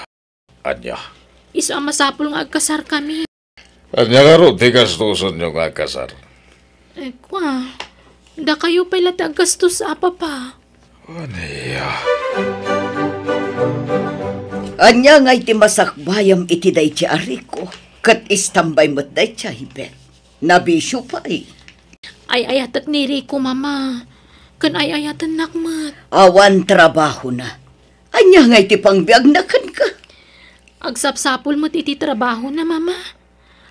Ania? Isu a masapul nga agkasarkami. Ania ngarud ti gastosenyo nga agkasar? Eh, kua, dakayo pay la ti aggastos a, Papa. Ania? Ania ngay ti masakbayam iti daydi a Rico? Ket istambay met daydi a Hibet. Nabisio pay. Ay-ayatek ni Rico, Mama. Ken ay-ayatennak met. Awan trabahona. Ania ngay ti pangbiagna kenka? Agsapsapul met iti trabahona, Mama.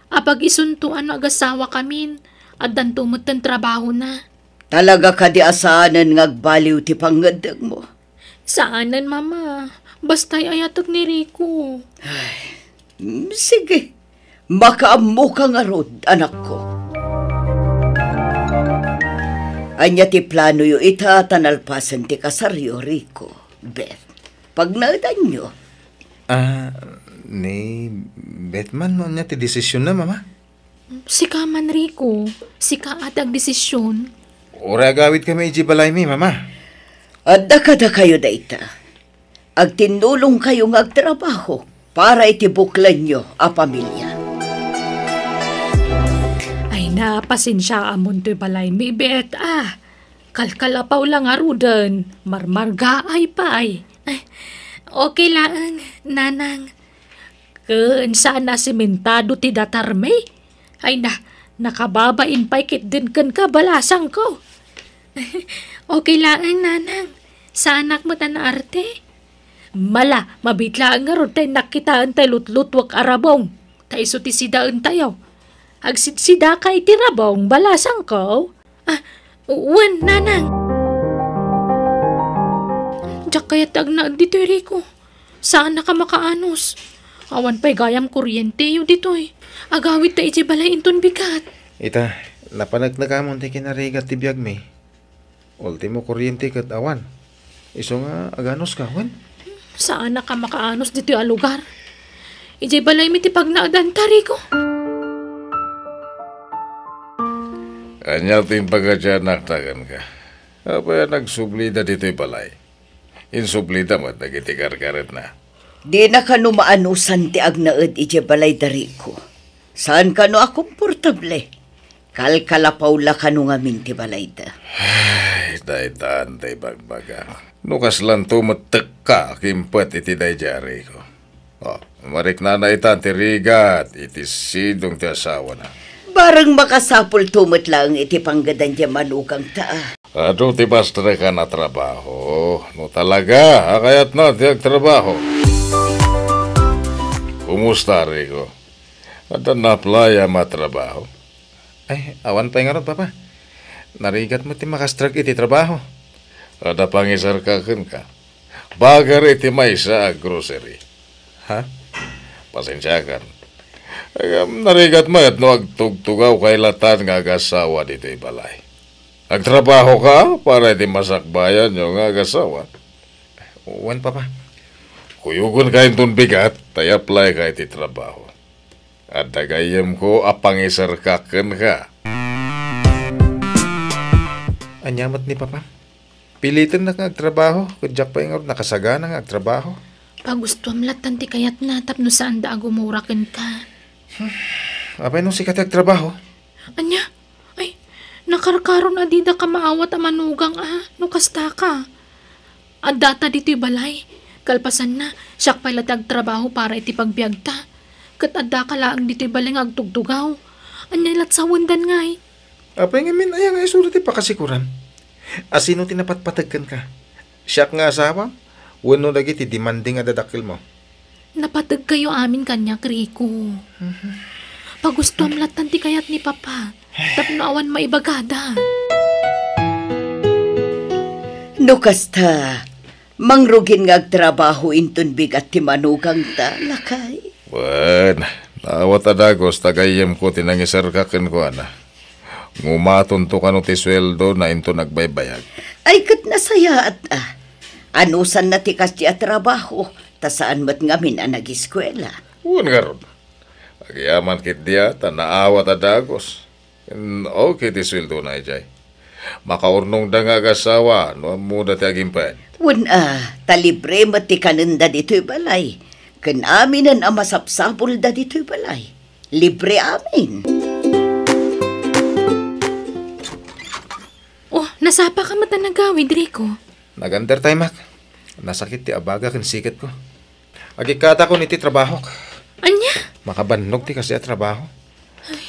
Apag-isunto a no agasawakamin, addanto metten trabahona. Talaga kadi a saanen nga agbaliw ti pangngeddengmo? Saanen, Mama. Basta ay-ayatek ni Rico. Ay, mm, sige. Makaammoka ngarud, anakko. Ania ti planoyo ita ta nalpasen ti kasaryo, Rico, Beth? Pagnaedanyo? Ah, ni Beth man no ania ti desisionna, Mama? Sika man, Rico. Sika a ti agdesisyon. Uray agawidkami idiay balaymi, Mama. Adda kadakayo dayta. Agtinnulongkayo nga agtrabaho para iti buklenyo a pamilia. Napasensiaamon toy balaymi, bet, a. Kalkalapaw la ngaruden, marmargaay pay. Ay, okay laeng, Nanang. Ken saan a sementado ti datarmi? Ay na, nakababain pay ketdin kenka, balasangko. Okay laeng, Nanang. Saanak met a naarte. Mala, mabiit laeng ngarud ta innak kitaen tay lutlutuek a rabong. Ta isu ti sidaentayo. Agsidsidaka iti rabong, balasangko. Ah, wen, Nanang. Diak kayat ti agnaed ditoy, Rico. Saanak a makaanus. Awan pay gayam kuryenteyo ditoy. Agawidta idiay balay inton bigat. Ita, napaneknekamon ti kinarigat ti biagmi. Ultimo kuryente ket awan. Isu nga aganuska, wen? Saanak a makaanus ditoy a lugar. Idiay balaymi ti pagnaedanta, Rico. Ania ti impakadianakta kenka? Apay a nagsublida ditoy balay? Insublida met dagiti karkaretna. Dina kano maanusan ti agnaed idiay balayda, Rico. Saan kano a komportable. Kalkalapaw la kano ngamin ti balayda. Ay, daytan ti ibagbagak. No kaslanto met tekka a kimpet iti daydiay a Rico. O, mariknana itan ti rigat iti sidong ti asawana. Bareng makasapulto met laeng iti panggedan diay manugangta. Adu ti bastrekan a trabaho, no talaga a kayatna ti agtrabaho. Kumusta, Rico? Adda na-apply-am a trabaho? Ay, awan pay ngarud, Papa. Narigat met ti makastrek iti trabaho. Adda pangisarka kenka. Bagar iti maysa a grocery. Ha? Pasensiakan. Ay, um, narigat met no agtugtugawka latta nga agasawa ditoy balay. Agtrabahoka para iti masakbayanyo nga agasawa. Wen, Papa. Kuyogenka inton bigat, ta i-apply-ka iti trabaho. Adda gayyemko a pangisarka kenka. Ania met ni Papa? Pilitennak nga agtrabaho, ket diak pay ngarud nakasagana nga agtrabaho. Pagustuam lattan ti kayatna tapno saanda a gumura kenka. Apay no sika ti agtrabaho? Ania? Ay, nakarkaron a didaka maawat a manugang a no kastaka. Addata ditoy balay. Kalpasanna, siak pay la ti agtrabaho para iti pagbiagta. Ket addaka laeng ditoy balay nga agtugtugaw. Ania lat sawendan ngay? Apay ngamin aya nga isu ti pakasikuran? A sino ti napatpateg kenka? Siak nga asawam? Wenno dagiti demanding a dadakkelmo? Napategkayo amin kaniak, Rico. Mhm. Pagustuam lattan ti kayat ni Papa. Tapno awan maibagada. No kasta, mangrugin nga agtrabaho inton bigat ti manugangta, lakay. Wen, naawat a dagus ta gayyemko ti nangisarka kenkuana. Ngumatonto kano ti sueldona inton agbaybayag. Ay, ket nasayaat a. Anusanna ti kasdi a trabaho, ta saan met ngamin a nagiskuela. Wen ngarud, agyamankit dia ta naawat a dagus. Ken okay ti sueldona idiay. Makaurnongda nga agasawa no ammoda ti agimped. Wen a, ta libre met ti kanenda ditoy balay. Ken aminen a masapsapulda ditoy balay. Libre amin. Oh, nasapaka met a nagawid, Rico? Nag-under time ak. Nasakit ti abaga ken siketko. Agikkatakon iti trabahok. Ania? Makabannog ti kasdi a trabaho.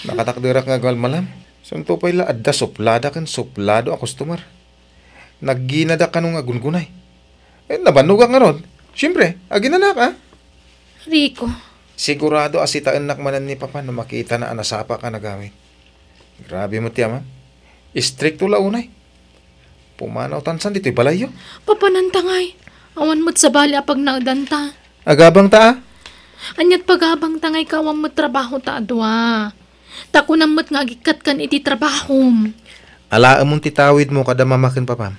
Nakatakderak nga agmalmalam. Santo pay la adda suplada ken suplado a customer. Nagginadak kano nga aggungunay. Eh, nabannogak ngarud. Siempre, aginanak, a. Rico. Sigurado a sitaennak manen ni Papa no makitana a nasapak a nagawid. Grabe met ti amam. Istrikto la unay. Pumanawtan san ditoy balayyo? Papananta ngay. Awan met sabali a pagnaedanta. Agabangta a? Aniat pagabangta ngay ka awan met trabahota a dua? Ta kunam met nga agikkat kan iti trabahom. Alaemon ti tawidmo kada mama ken papam.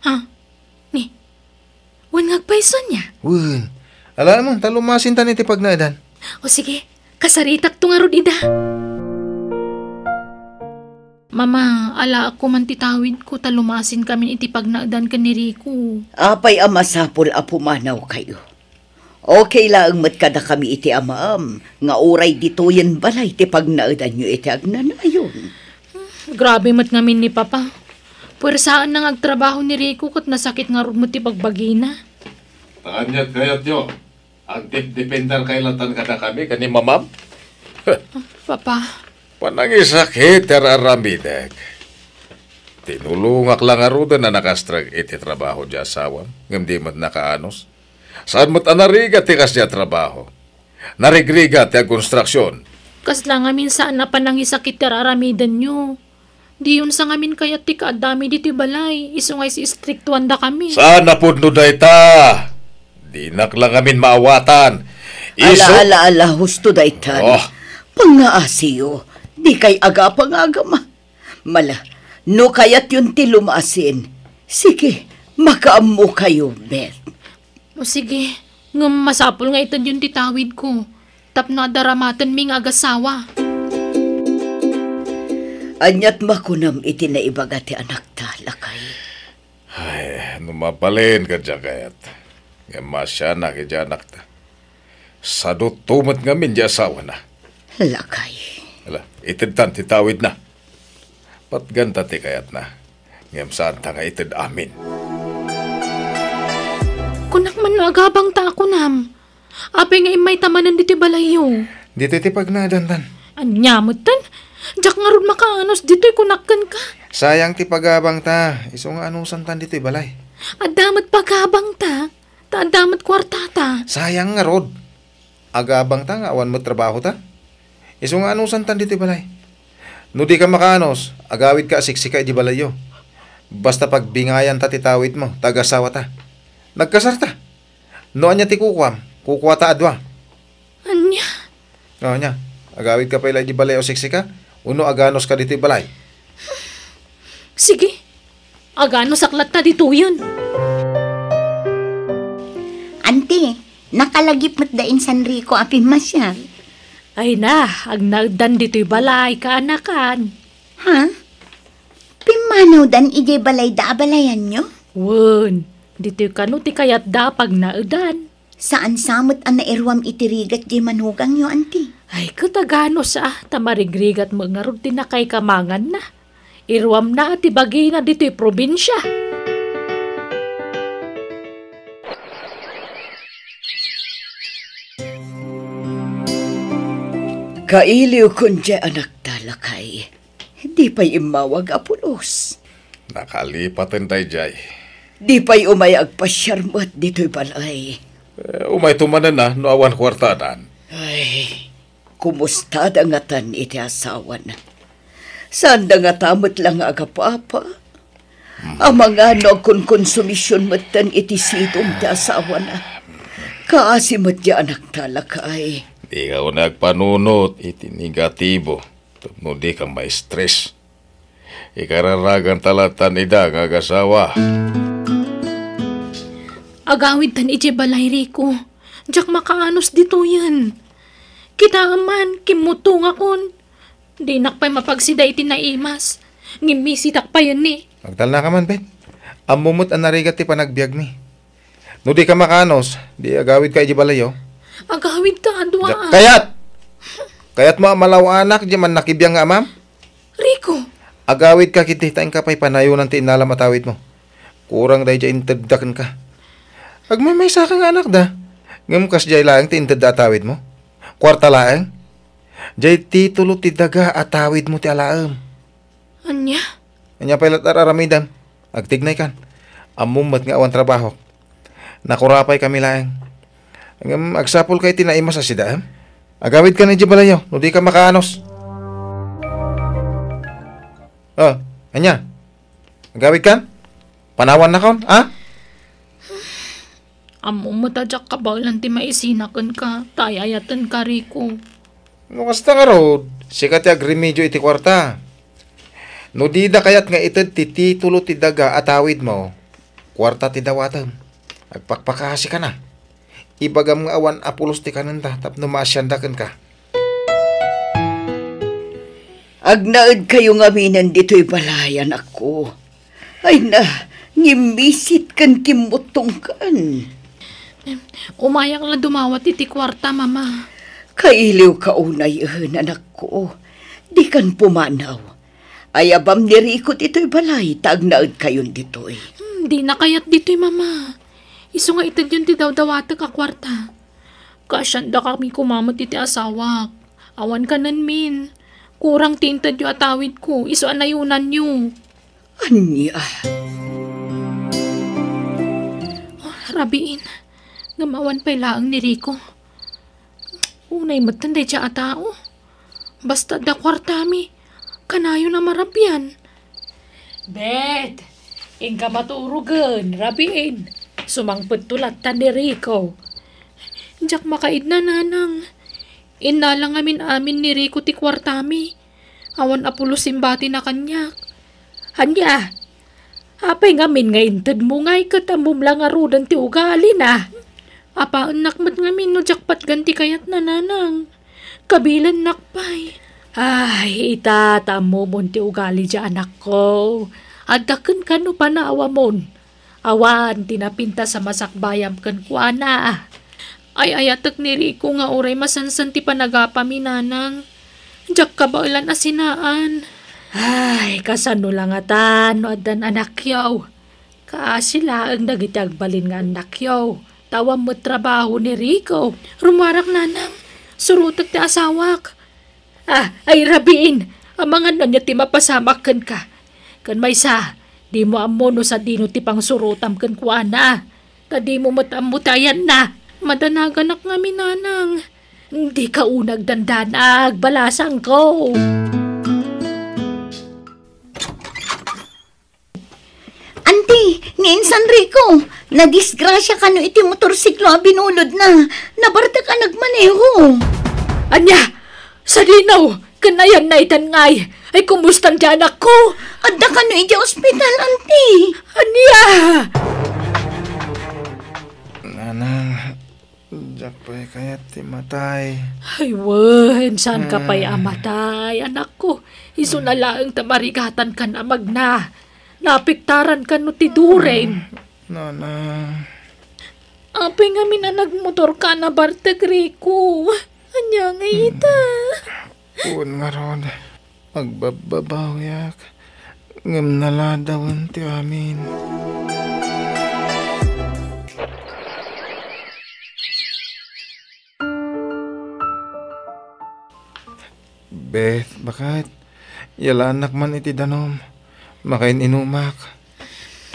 Ha? Ni? Wen nga agpayso nia? Wen. Alaemon, ta lumasintan iti pagnaedan. O sige, kasaritakto ngarud ida. Mama, alaekko man ti tawidko ta lumasinkamin iti pagnaedan ken ni Rico. Apay a masapul a pumanawkayo? Okay laeng met kadakami iti amam nga uray ditoyen balay ti pagnaedanyo iti agnanayon. Grabe met ngamin ni Papa. Puersaanna nga agtrabaho ni Rico ket nasakit ngarud met ti bagbagina. Ta ania ti kayatyo? Agdepdepender kay latan kadakami ken ni Mamam? Papa. Panangisakit ti ar-aramidek. Tinulongak la ngaruden a nakastrek iti trabaho ti asawam, ngem di met nakaanus. Saan met a narigat ti kasdiay a trabaho. Narigrigat ti agkonstruksion. Kasla ngamin saan a panangisakit ti ar-aramidenyo. Diyon sa ngamin kayat ti kaaddami ditoy balay, isu nga is-istriktuandakami. Saan a pudno dayta? Dinak la ngamin maawatan. Isu- Ala, ala, ala, husto daytan. Oh. Pangngaasiyo, dikay agapa nga agama. Mala, no kayatyon ti lumasin, sige, makaammokayo, Beth. O sige, ngem masapul nga itedyon ti tawidko tapno adaramatenmi nga agasawa. Aniat makunam iti naibaga ti anakta, lakay? Ay, no mabalin ka diay kayat. Ngem maasianak iti anakta. Sadutto met ngamin ti asawana. Lakay. Ala, itedtan ti tawidna. Patganta ti kayatna. Ngem saanta nga ited amin. Kunak man no agabangta a kunam. Apay nga immayta manen ditoy balayyo? Ditoy ti pagnaedantan. Ania metten? Diak ngarud makaanus ditoy kunak kenka. Sayang ti pagabangta. Isu nga anusantan ditoy balay. Adda met pagabangta. Ta adda met kuartata. Sayang ngarud. Agabangta nga awan met trabahota. Isu nga anusantan ditoy balay. No dika makaanus, agawidka a siksika idiay balayyo. Basta pagbingayanta ti tawidmo, ta agasawata. Nagkasarta. No ania ti kukuam, kukuata a dua. Ania? O, ania? Agawidka pay la idiay balay a siksika, wenno aganuska ditoy balay? Sige. Aganusak latta ditoyen. Anti, nakalagip met da insan Rico a pimmasiar. Ay na, agnaeddan ditoy balay, kaanakan. Ha? Pimmanawdan idiay balayda a balayanyo? Wen, ditoy kano ti kayatda a pagnaedan. Saan sa met a nairuam iti rigat diay manugangyo, anti? Ay, ket aganus a, ta marigrigat met ngarud ti nakaikamanganna. Iruamna a ti bagina ditoy probinsia. Kailiwkon diay anakta, lakay. Di pay immawag a pulos. Nakalipaten daydiay. Di pay umay agpasiar met ditoy balay. Eh, umayto manen a no awan kuartadan. Ay, kumustada ngatan iti asawana? Saanda ngata met la nga agapapa? Hmm. Amangan no agkonkonsumision metten iti sidong ti asawana. Kaasi met diay anakta, lakay. Dika unay agpanunot iti negatibo tapno dika ma-stress. Ikararaganta lattan ida nga agasawa. Agawidtan idiay balay, Rico. Diak makaanus ditoyen. Kitaem man, kimmutongakon. Dinak pay mapagsida iti naimas. Ngimisitak payen ni. Agtalnaka man, Beth. Ammom met a narigat ti panagbiagmi. No dika makaanus, di agawidka idiay balayyo. Agawidka a dua. Diak kayat! Kayatmo a malaw-anak diay mannakibiang nga amam? Rico! Agawidka ketdi ta inka pay panayonan ti inalam a tawidmo. Kurang daydiay intedda kenka. Agmaymaysaka nga anakda, ngem kasdiay laeng ti intedda a tawidmo. Kuarta laeng. Diay titulo ti daga a tawidmo ti alaem. Ania? Ania pay la ti ar-aramidem? Agtignaykan. Ammom met nga awan trabahok. Nakurapaykami laeng. Ngem agsapulka iti naimas a sidaem. Agawidkan idiay balayyo no dika makaanus. O, ania? Agawidkan? Panawannakon, a? Ammom met a diak kabaelan ti maisina kenka, ta ay-ayatenka, Rico. No kasta ngarud, sika ti agremedio iti kuarta. No dida kayat nga ited ti titulo ti daga a tawidmo, kuarta ti dawatem. Agpakpakasikana. Ibagam nga awan a pulos ti kanenda tapno maasianda kenka. Agnaedkayo ngaminen ditoy balay, anakko. Ay na, ngimmisit ken kimmuttongkan. Umayak la dumawat iti kuarta, Mama. Kailiwka unay, anakko. Dikan pumanaw. Ayabam ni Rico ditoy balay ta agnaedkayon ditoy. Hmm, dina kayat ditoy, Mama. Isu nga itedyon ti dawdawatek a kuarta. Kaasiandakami koma met iti asawak. Awan kanenmin. Kurang ti intedyo a tawidko, isu a nayunanyo. Ania? Oh, rabiin, ngem awan pay laeng ni Rico. Unay metten daydiay a tao. Basta adda kuartami, kanayon a marabian. Bet, inka maturogen, rabiin. Sumangpetto latta ni Rico. Diak makaidna, Nanang. Innala ngamin amin ni Rico ti kuartami. Awan a pulos imbatina kaniak. Ania? Apay ngamin nga intedmo ngay ket ammom la ngaruden ti ugalina? Apaennak met ngamin no diak patgan ti kayatna, Nanang. Kabilennak pay. Ay, ita, ta ammomon ti ugali diay anakko. Adda kenka no panawamon. Awan ti napintas a masakbayam kenkuana. Ay-ayatek ni Rico nga uray masansan ti panagapami, Nanang. Diak kabaelan a sinaan. Ay, kasano la ngatan no addan anakyo? Kaasi laeng dagiti agbalin nga annakyo, ta awan met trabaho ni Rico. Rummuarak, Nanang. Surotek ti asawak. Ah, ay rabiin, amangan ania ti mapasamak kenka. Ken maysa, dimo ammo no sadino ti pangsurotam kenkuana. Ta dimo met ammo ti ayanna. Madanaganak ngamin, Nanang. Dika unay agdandanag, balasangko. Anti, ni insan Rico, nadisgrasia kano iti motorsiklo a binulodna. Nabartek a nagmaneho. Ania? Sadino? Ken ayanna itan ngay? Ay, kumustan ti anakko? Adda kano idiay ospital, anti. Ania? Nanang, diak pay kayat ti matay. Ay, wen, saan ka pay a matay, anakko? Isu na laeng ta marigatan kan amagna. Napiktaran kano ti duren. Nanang. Apay ngamin a nagmotor ka a nabartek, Rico? Ania nga ita? Wen ngarud, agbabbabawiak, ngem naladawen ti amin. Beth, baket, yalaannak man iti danum. Makain-inumak.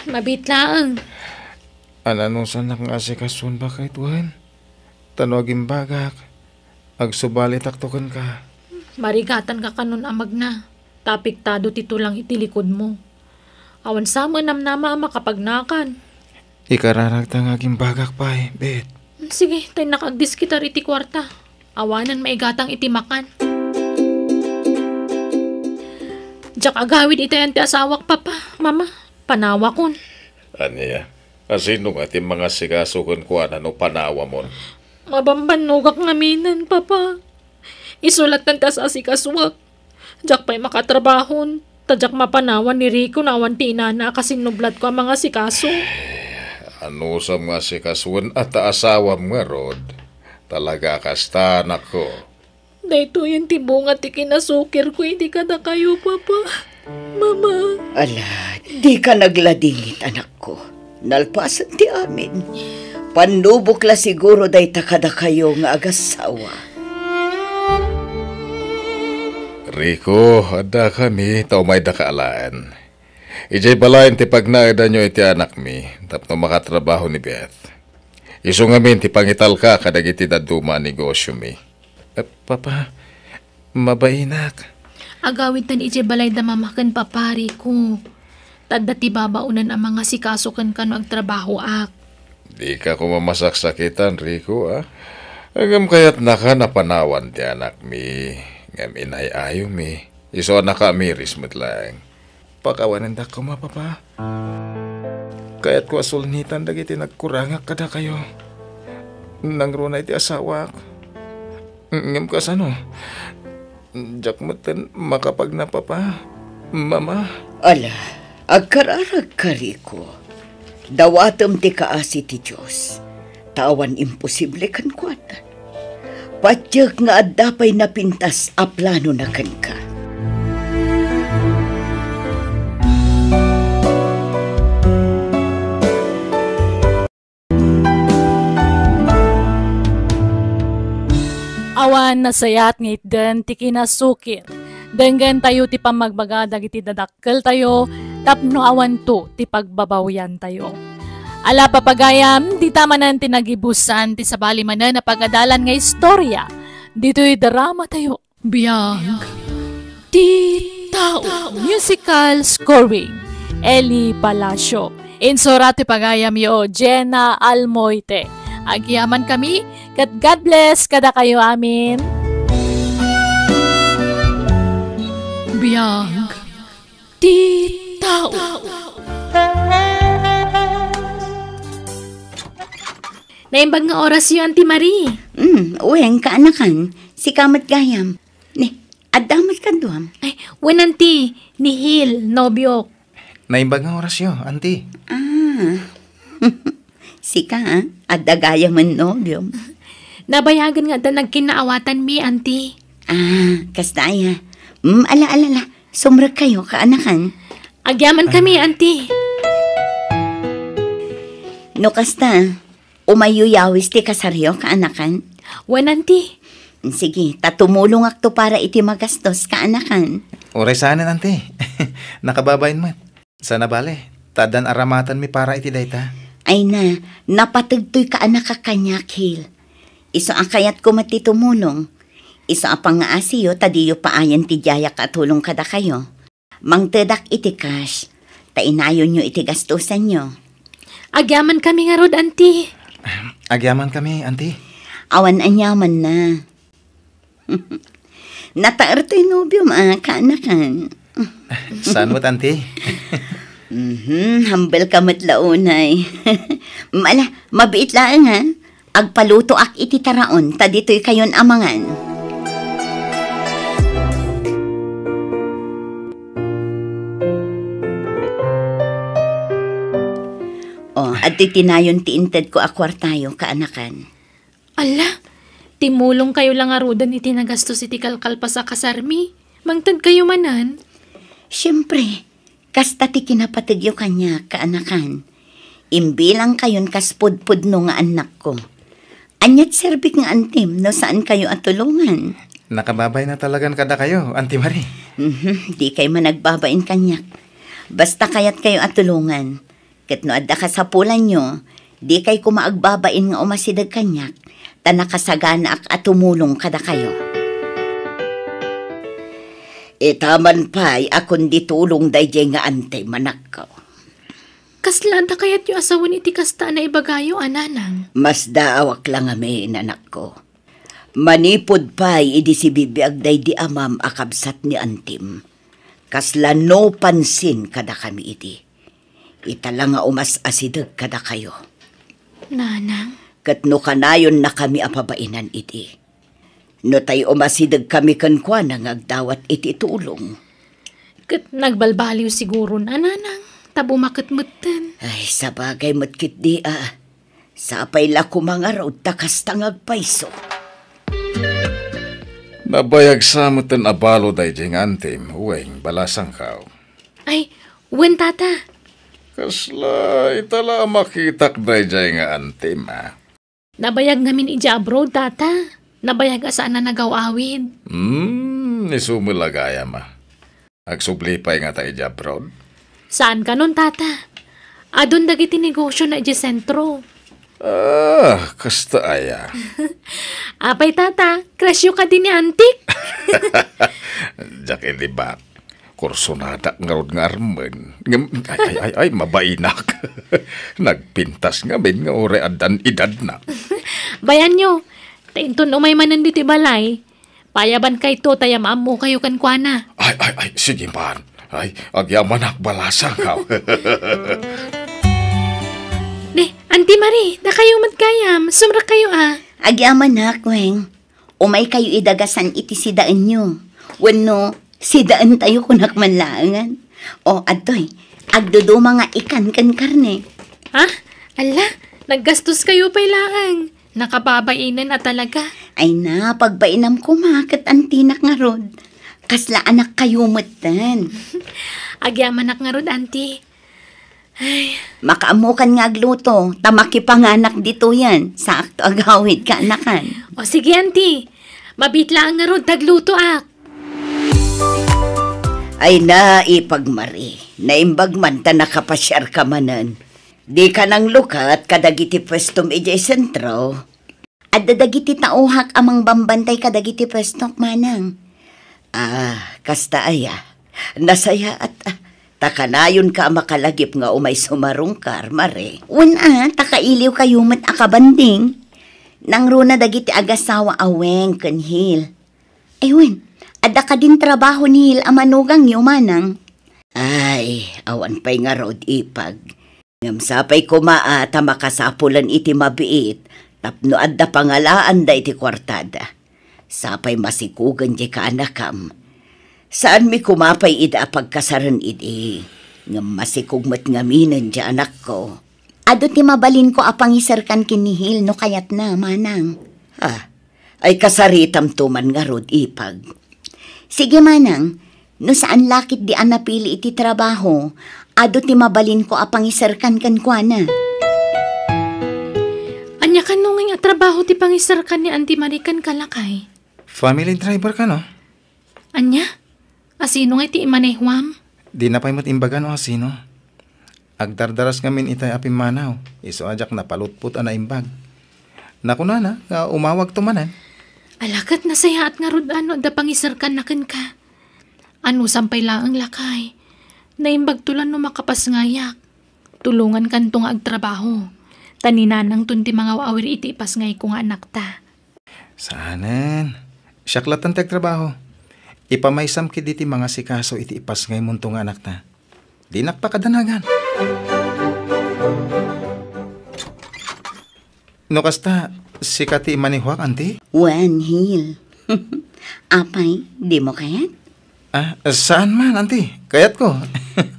Mabiit laeng. Ananusanak nga asikasoen, baket, wen? Ta no agimbagak, agsubalitakto kenka. Marigatanka kanon amagna. Ta apektado ti tulang iti likudmo. Awan sa met namnama a makapagnakan. Ikararagta nga agimbagak pay, Beth. Sige, ta innak agdiskitar iti kuarta. Awanen maigatang iti makan. Diak agawid itayan ti asawak, Papa, Mama. Panawakon. Ania? Asino nga ti mangasikaso kenkuana no panawamon? Mabambannogak ngaminen, Papa. Isu latta ti as-asikasuak. Diak pay makatrabahon, ta diak mapanawan ni Rico no awan ti inana a kasinnublatko a mangasikaso. Anusam nga asikasoen a ta asawam ngarud? Talaga a kasta, anakko. Daytoyen ti bunga ti kinasukirko idi kadakayo, Papa. Mama. Ala, dika nagladingit, anakko. Nalpasen ti amin. Pannubok la siguro dayta kadakayo nga agassawa. Rico, addakami ta umaydaka alaen. Idiay balayen ti pagnaedanyo iti anakmi tapno makatrabaho ni Beth. Isu ngamin ti pangitalka kadagiti dadduma a negosiomi. Eh, Papa, mabainak. Agawidtan idiay balay da Mama ken Papa, Rico. Ta adda ti babaonen a mangasikaso kenka no agtrabahoak. Dika koma masaksakitan, Rico, a? Ngem kayatnaka a panawan ti anakmi, ngem inay-ayomi. Isu a nakaamiris met laeng. Pakawanendak koma, Papa. Kayatko a sulnitan dagiti nagkurangak kadakayo. Nangruna iti asawak. Ngem kasano? Diak metten makapagna, Papa, Mama. Ala, agkararagka, Rico. Dawatem ti kaasi ti Dios. Ta awan imposible kenkuana. Patiek nga adda pay napintas a planona kenka. Awan nasayaat nga itden ti kinasukir. Denggentayo ti pammagbaga dagiti dadakkeltayo tapno awanto ti pagbabawiantayo. Ala, papagayam, dita manen ti nagibusan ti sabali manen a pagadalan nga istorya ditoy dramatayo. Biag ti tao. Musical scoring, Eli Palacio. Insurat ti pagayamyo, Jenna Almoite. Agyamankami, ket God bless kadakayo amin. Biag ti tao. Naimbag nga orasyo, Auntie Marie. Mm, wen, kaanakan. Sika met gayam. Ni, adda met kaduam? Ay, wen, Auntie. Ni Hil, nobiok. Naimbag nga orasyo, Auntie. Ah. Sika, ah? Adda gayam a nobiom? Nabayagen nga adda nagkinnaawatanmi, Auntie. Ah, kasta aya. Mm, ala, ala, ala. Sumrekkayo, kaanakan. Agyamankami, Auntie. No kasta, umayyo yawis ti kasaryo, kaanakan? Wen, Auntie. Sige, ta tumulongakto para iti magastos, kaanakan. Uray saanen, Auntie. Nakababain met. Saan a bale, ta addan aramatenmi para iti dayta. Ay na, napategtoy kaanakak kaniak, Hil. Isu a kayatko met ti tumulong. Isu a pangngaasiyo ta diyo paayen ti diayak a tulong kadakayo. Mangtedak iti cash, ta inayonyo iti gastusanyo. Agyamankami ngarud, Auntie. Agyamankami, Auntie. Awan aniamanna. Nataer toy nobiom a kaanakan. Saan met, Auntie? Mhm, humble ka met la unay. Ala, mabiit laeng, ha? Agpalutoak iti taraon, ta ditoy kayon a mangan. O, adtoy tinayon ti intedko a kuartayo, kaanakan. Ala, timulongkayo la ngaruden iti nagastos iti kalkalpas a kasarmi. Mangtedkayo manen? Siempre, kasta ti kinapategyo kaniak, kaanakan. Imbilangkayon kas pudpudno nga annakko. Ania ti serbik nga antim no saankayo a tulongan? Nakababain a talagan kadakayo, Auntie Marie. Mhm, dikay managbabain kaniak. Basta kayatkayo a tulongan. Ket no adda kasapulanyo, dikay koma agbabain nga umasideg kaniak, ta nakasaganaak a tumulong kadakayo. Ita man pay a kundi tulong daydiay nga antim, anakko. Kasla adda kayatyo a sawen iti kasta a naibagayo, a nanang? Masdaawak la ngamin, anakko. Manipud pay idi sibibiag daydi amam a kabsat ni antim, kasla no pansin kadakami idi. Ita la nga umas-asideg kadakayo. Nanang? Ket no kanayonnakami a pabainan idi, no tay umasidegkami kenkuana nga agdawat iti tulong. Ket nagbalbaliw siguron a nanang, ta bumaket metten. Ay, sabagay met ketdi a. Sapay la koma ngarud ta kasta nga agpayso. Nabayag sa metten a balo daydiay nga antim, wen, balasangkaw. Ay, wen, tata. Kasla, ita la a makitak daydiay nga antim, a. Nabayag ngamin idiay abroad, tata. Nabayag a saan a nagaw-awid. Hmm, isu met la gayam, a. Agsubli pay ngata idiay abroad? Saan kanon, tata. Adun dagiti negosiona idiay sentro. Ah, kasta aya. Apay, tata, crushyo kadi ni antik? Diak ilibat. Kursonadak ngarud nga armen. Ngem, ay, ay, ay, ay, mabainak. Nagpintas ngamin nga uray addan edadna. Bayanyo, ta inton umay manen ditoy balay, payabankayto ta yam-ammokayo kenkuana. Ay, ay, ay, sige man. Ay, agyamanak, balasangkaw. Ne, Auntie Marie, dakayo met gayam, sumrekkayo a. Agyamanak, Weng. Umaykayo idagasan iti sidaenyo. Wenno, sidaentayo kunak man laengen. O, adtoy, agduduma nga ikan ken karne. Ha? Ala, Naggastoskayo pay laeng. Nakababainen a talaga. Ay na, pagbainam koma ket antinak ngarud. Kasla anakkayo metten. Agyamanak ngarud, Auntie. Ay. Makaammokan nga agluto, ta makipanganak ditoyen. Saakto agawid, kaanakan. O sige, Auntie. Mabiit laeng ngarud ta aglutoak. Ay na, Ipag Mari. Naimbag man ta nakapasiarka manen. Dika nanglukat kadagiti puestom idiay sentro? Adda dagiti tauhak a mangbambantay kadagiti puestok, manang. Ah, kasta aya. Nasayaat, ah. Ta kanayonka a makalagip nga umay sumarungkar, Mari. Wen a, ta kailiwkayo met a kabanding. Nangruna dagiti agasawa a Weng ken Hil. Ay wen, adda kadin trabaho ni Hil a manugangyo, manang? Ay, awan pay ngarud, Ipag. Ngem sapay koma a ta makasapulan iti mabiit tapno adda pangalaanda iti kuartada. Sapay masikugen diay kaanakam. Saanmi koma pay ida a pagkasaren idi, ngem masikog met ngaminen diay anakko. Adu ti mabalinko a pangiserkan ken ni Hil no kayatna, manang. Ah, ay kasaritamto man ngarud, Ipag. Sige, manang, no saan la ketdi a napili iti trabaho, adu ti mabalinko a pangiserkan kenkuana. Ania kano ngay a trabaho ti pangiserkan ni Auntie Marie kenka, lakay? Family driver kano? Ania? Asino ngay ti imanehuam? Dina pay met imbaga no asino. Agdardaras ngamin itay a pimmanaw, isu a diak napalutpot a naimbag. Nakunana nga umawagto manen. Ala ket nasayaat ngarud a no adda pangiserkanna kenka. Anusam pay laeng, lakay. Naimbagto la no makapasngayak. Tulongankanto nga agtrabaho. Ta ni nanangton ti mangaw-awir iti ipasngayko nga anakta. Saanen. Siak latta ti agtrabaho. Ipamaysam ketdi ti mangasikaso iti ipasngaymonto nga anakta. Dinak pakadanagan. No kasta, sika ti imanehuak, Auntie? Wen, Hil. Apay, dimo kayat? Ah, saan man, Auntie? Kayatko.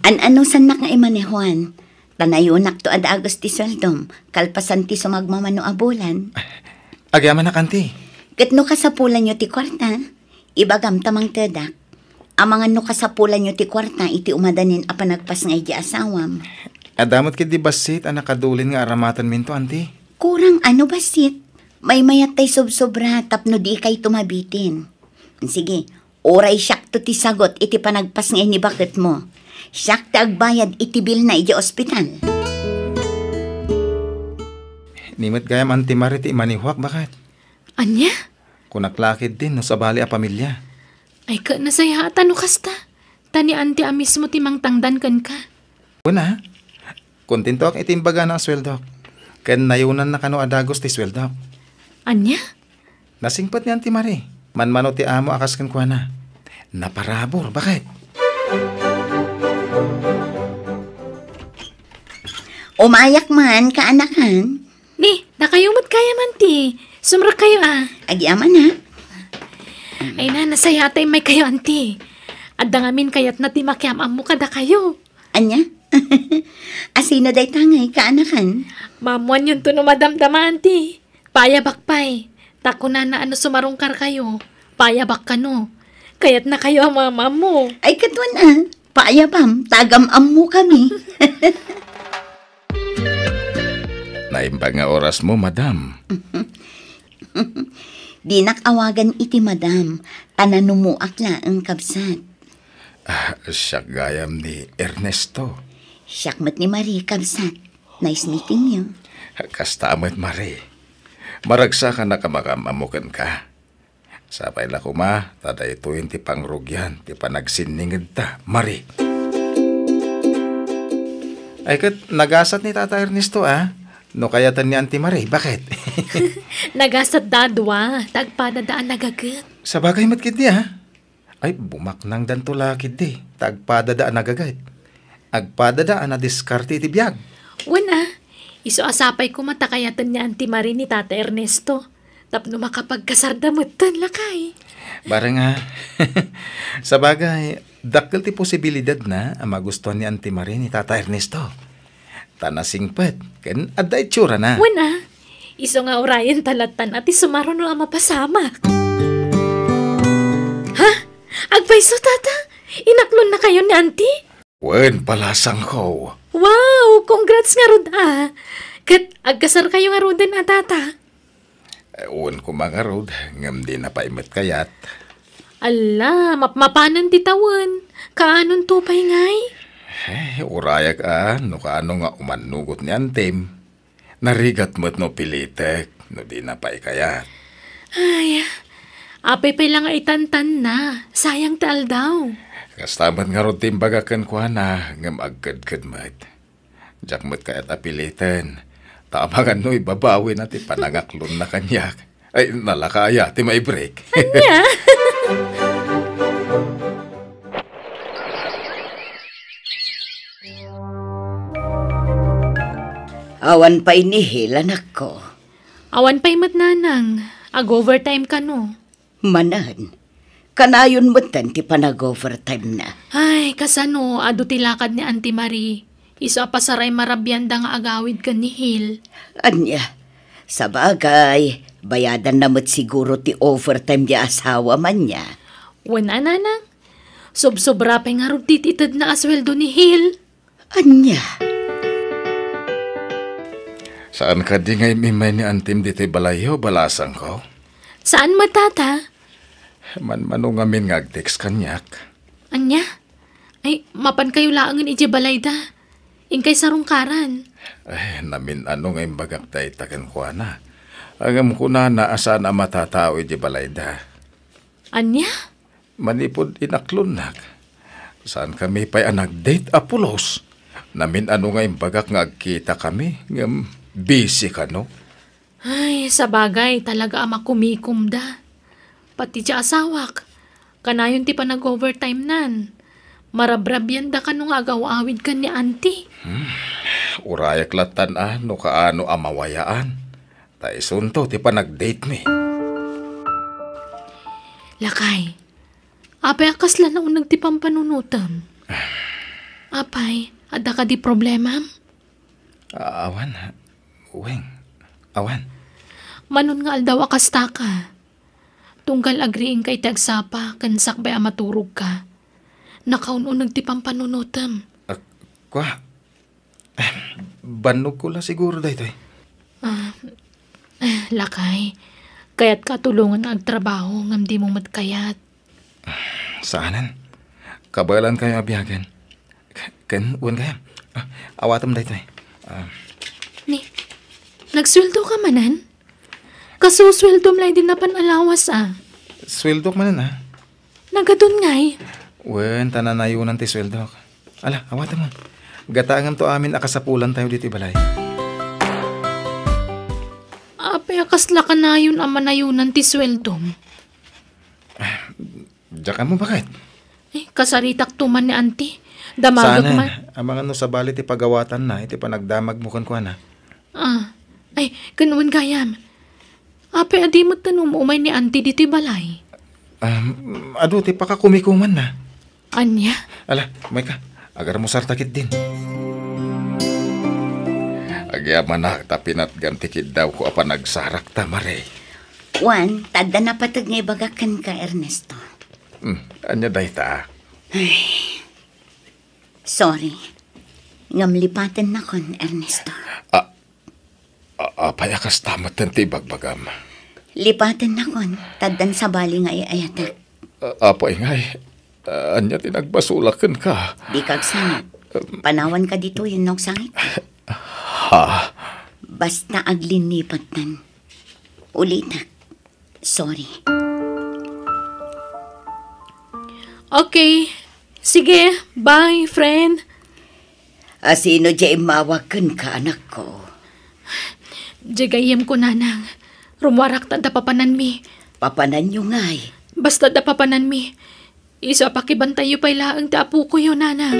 An-anusannak nga imanehuan. Ta nayonakto a dagus ti sueldom, kalpasan ti sumagmamano a bulan. Agyamanak, Auntie. Ket no kasapulanyo ti kuarta, ibagam ta mangtedak. Amangan no kasapulanyo ti kuarta iti umadanen a panagpasngay di asawam. Adda met ketdi bassit a nakadulin nga aramatenminto, Auntie. Kurang a no bassit. Maymayat tay sobsobra tapno dikayto mabitin. Sige, uray siakto ti sagut iti panagpasngay ni baketmo. Siak ti agbayad iti bilna idiay ospital. Ni met gayam Auntie Marie ti imanehuak, baket. Ania? Kunak la ketdin no sabali a pamilia. Ay, ket nasayaat a no kasta. Ta ni Auntie a mismo ti mangtangdan kenka. Wen a, kontentoak iti imbagana a sueldok. Ken nayonanna kano a dagus ti sueldok. Ania? Nasingpet ni Auntie Marie. Manmano ti amo a kas kenkuana. Naparabur, baket. Umayak man, kaanakan. Ni, dakayo met gayam, Auntie. Sumrekkayo a. Agyamanak. Ay na, nasayaat a immaykayo, Auntie. Adda ngamin kayatna ti makiam-ammo kadakayo. Ania? Asino dayta ngay, kaanakan? Maammoanyonto no madamdama, Auntie. Paayabak pay. Ta kunana a no sumarungkarkayo, paayabak kano. Kayatnakayo a maam-ammo. Ay, ket wen a, paayabam, ta agam-ammokami. Naimbag nga orasmo, madam. Dinak awagan iti madam, ta nanumoak laeng, kabsat. Ah, siak gayam ni Ernesto. Siak met ni Marie, kabsat. Nice meeting you. Kasta met, Marie. Maragsakanak a makaam-ammo kenka. Sapay la koma, ta daytoyen ti pangrugian ti panagsinningedta, Marie. Ay ket, nagasat ni Tata Ernesto, a? No kayatan ni Auntie Marie, baket? Nagasatda a dua, ta agpadada a nagaget. Sabagay met ketdi, a? Ay, bumaknangdanto la ketdi, ta agpadada a nagaget. Agpadada a nadiskarte iti biag. Wen a, isu a sapay koma ta kayaten ni Auntie Marie ni Tata Ernesto, tapno makapagkasarda metten, lakay. Bareng a, sabagay, dakkel ti posibilidadna a magustuan ni Auntie Marie ni Tata Ernesto. Ta nasingpet, ken adda itsurana. Wen a, isu nga urayenta lattan a ti sumaruno a mapasamak. Ha? Agpayso, tata? Inaklonnakayo ni Auntie? Wen, balasangko. Wow! Congrats ngarud a. Ket agkasarkayo ngaruden a, tata? Eh, wen koma ngarud, ngem dina pay met kayat. Alla, mapmapanen ti tawen. Kaanonto pay ngay? Eh, urayak a, no kaano nga umannugot ni Auntie. Narigat met no pilitek, no dina pay kayat. Ay, apay pay la nga itantanna. Sayang ti aldaw. Kasta met ngarud ti imbagak kenkuana, ngem agkedked met. Diak met kayat a piliten. Ta amangan no ibabawina ti panangaklonna kaniak. Ay, nalaka aya ti maibreak. Ania? Awan pay ni Hil, anakko. Awan pay met, nanang. Ag-overtime kano? Manen. Kanayon metten ti panag-overtime na. Ay, kasano, adu ti lakad ni Auntie Marie. Isu a pasaray marabianda nga agawid ken ni Hil. Ania? Sabagay, bayadanna met siguro ti overtime ti asawam, ania? Wen a, nanang. Sobsobra pay ngarud ti itedna a sueldo ni Hil. Ania? Saan kadi nga im-immay ni Auntie ditoy balayyo, balasangko? Saan met, tata? Manmano ngamin nga ag-text kaniak. Ania? Ay, mapankayo laengen idiay balayda. Inkay sarungkaran. Ay, namin-ano nga imbagak dayta kenkuana. Ngem kunana a saan a matatao idiay balayda. Ania? Manipud inaklonnak, saankami pay a nag-date a pulos. Namin-ano nga imbagak nga agkitakami, ngem busy kano. Ay, sabagay, talaga a makumikomda. Pati ti asawak, kanayon ti panag-overtime nan. Marabrabianda kano nga agaw-awid ken ni Auntie. Hmm, urayak lattan a no kaano a mawayaan. Ta isunto ti panag-date mi. Lakay, apay a kasla nauneg ti pampanunotem? Apay, adda kadi problemam? A-, awan, Weng. Awan. Manon nga aldaw a kastaka. Tunggal agriingka iti agsapa ken sakbay a maturogka, nakaun-uneg ti pampanunotem. Ah, kua? Eh, bannogko la siguro daytoy. Ah, eh, lakay, kayatka a tulongan nga agtrabaho ngem dimo met kayat. Saanen. Kabaelankayo a biagen. K-, ken, wen gayam. Ah, awatem daytoy. Ah. Ni, nagsueldoka manen? Kasusueldom la idi napan a lawas a. Sueldok manen a. Nagadun ngay? Wen, ta nanayonan ti sueldok. Ala, awatem. Gataenganto amin a kasapulantayo ditoy balay. Apay a kasla kanayon a manayonan ti sueldom? Diak ammo baket. Eh, kasaritakto man ni Auntie. Damagek man. Saanen, amangan no sabali ti pagawatanna iti panagdamagmo kenkuana. Ah, ay, ken wen gayam. Apay a di met ten um-umay ni Auntie ditoy balay? Um, adu ti pakakumikumanna. Ania? Ala, umayka. Agarmusarta ketdin. Agyamanak ta pinatgam ti kiddawko a panagsarakta, Mare. Wen, ta adda napateg nga ibagak kenka, Ernesto. Hmm, ania dayta? Ay. Sorry. Ngem lipatennakon, Ernesto. A-, a-, apay a kasta metten ti ibagbagam? Lipatennakon, ta addan sabali nga ay-ayatek. A-, apay ngay? A-, ania ti nagbasolak kenka? Dika agsangit. Panawanka ditoy wenno agsangit? Ha? Basta aglinnipattan. Ulitek. Sorry. Okay. Sige, bye, friend. A, sino diay immawag kenka, anakko? Diay gayyemko, nanang. Rummuarak ta adda papananmi. Papananyo ngay? Basta adda papananmi. Isu a pakibantayyo pay laeng ti apokoyo, nanang.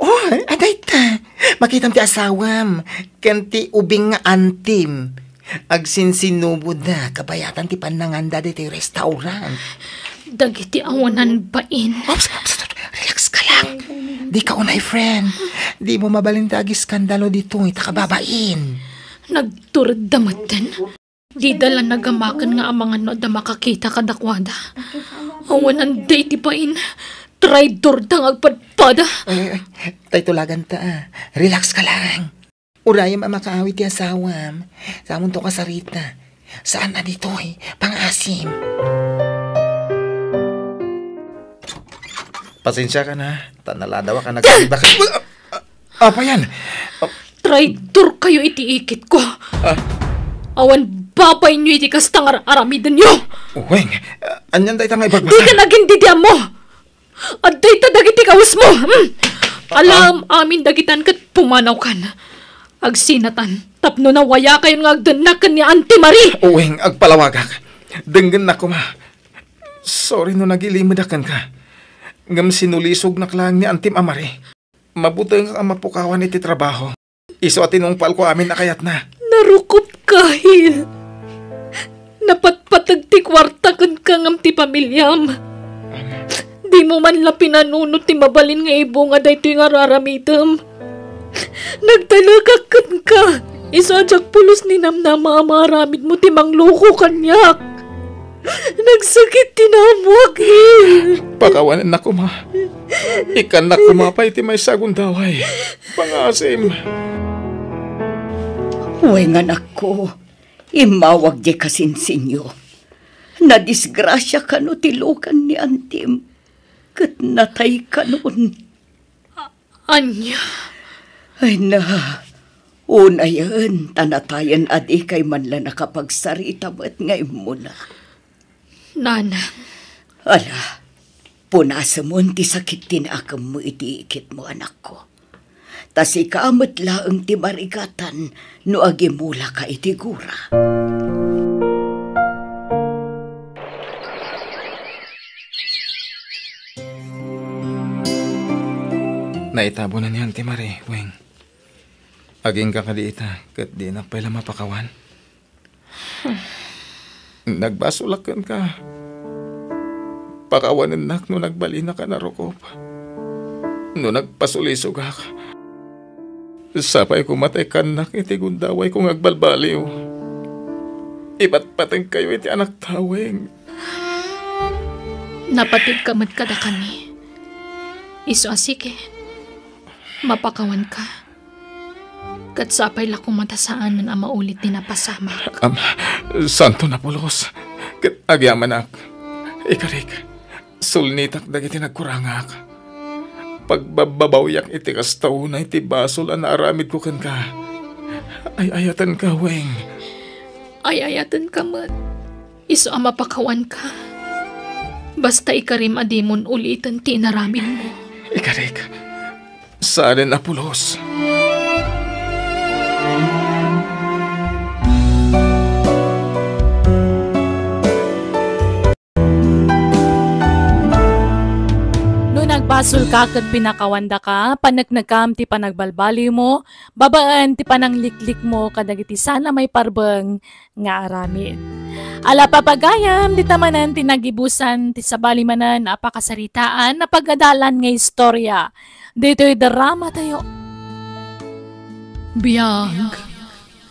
Oh, adayta. Makitam ti asawam ken ti ubing nga antim. Agsinsinuboda kabayatan ti pannanganda ditoy restaurant. Dagiti awanan bain. Oops, oops, oops, relax ka lang. Dika unay, friend. Dimo mabalin ti agiskandalo ditoy, ta kababain. Nagturedda metten. Dida la nagamaken nga amangan no adda makakita kadakuada. Awanan day ti bain. Traidorda nga agpadpada. Ay, ay, ay. Tay tulaganta, ah. Relax ka lang. Urayem a makaawit ti asawam. Samunto kasarita. Saan a ditoy, pang-asim. Pasensiakan, ta naladawak a nagkanda ka. Apa yan? Traidorkayo iti ikitko. Ah. Awan babainyo iti kasta nga ar-, aramidenyo. Weng, anian dayta nga ibagbasa? Dika nagin didiammo. Adda ita dagiti kawesmo. Hmm. Alam amin dagitan ket pumanawkan. Agsinatan tapno nawayakayon nga agdennak ken ni Auntie Marie. Uwing, agpalawagak. Denggennak koma. Sorry no nagilimedak kenka. Ngem sinulisognak laeng ni Auntie Marie. Mabutengak a mapukawan iti trabaho. Isu a tinungpalko amin a kayatna. Narukopka, Hil. Napatpateg ti kuarta kenka ngem ti pamiliam. Dimo man la pinanunot ti mabalin nga ibunga daytoy nga ar-aramidem. Nagtalekak kenka. Isu a diak pulos ninamnama a maaramidmo ti mangloko kaniak. Nagsakit ti naammoak, Hil. Pakawanennak koma. Ikkannak koma pay ti maysa a gundaway. Pangaasim. Wen, anakko, immawag diay kasinsinyo. Nadisgrasia kano ti lokan ni antim, ket natay kanon. Ania? Ay na, unayen ta natayen a dikay man la nakapagsarita met nga immuna. Nanang. Ala, punasemon ti sakit ti naakemmo iti ikitmo, anakko. Ta sika met laeng ti marigatan no agimulaka iti gura. Naitabonan ni Auntie Marie, Weng. Agingga kadi ita, ket dinak pay la mapakawan. Nagbasolak kenka. Pakawanennak no nagbalinaka a narukop. No nagpasulisogak. Sapay koma ta ikkannak iti gundawayko nga agbalbaliw. Ipatpatengkayo iti anakta, Weng. Napateg ka met kadakami. Isu a sige, mapakawanka. Ket sapay la koma ta saanen a maulit ti napasamak. Am, santo napulos. Ket agyamanak. Ikarik. Sulnitak dagiti nagkurangak. Pagbabbabawiak iti kasta unay ti basol a naaramidko kenka. Ay-ayatenka, Weng. Ay-ayatenka met. Isu a mapakawanka. Basta ikarim a dimon uliten ti inaramidmo. Ikarik. Saanen a pulos. No nagbasolka ket pinakawandaka, paneknekam ti panagbalbaliwmo babaen ti panangliklikmo kadagiti saan a maiparbeng nga aramid. Ala, papagayam, dita manen ti nagibusan ti sabali manen a pakasaritaan a pagadalan nga istorya ditoy dramatayo. Biag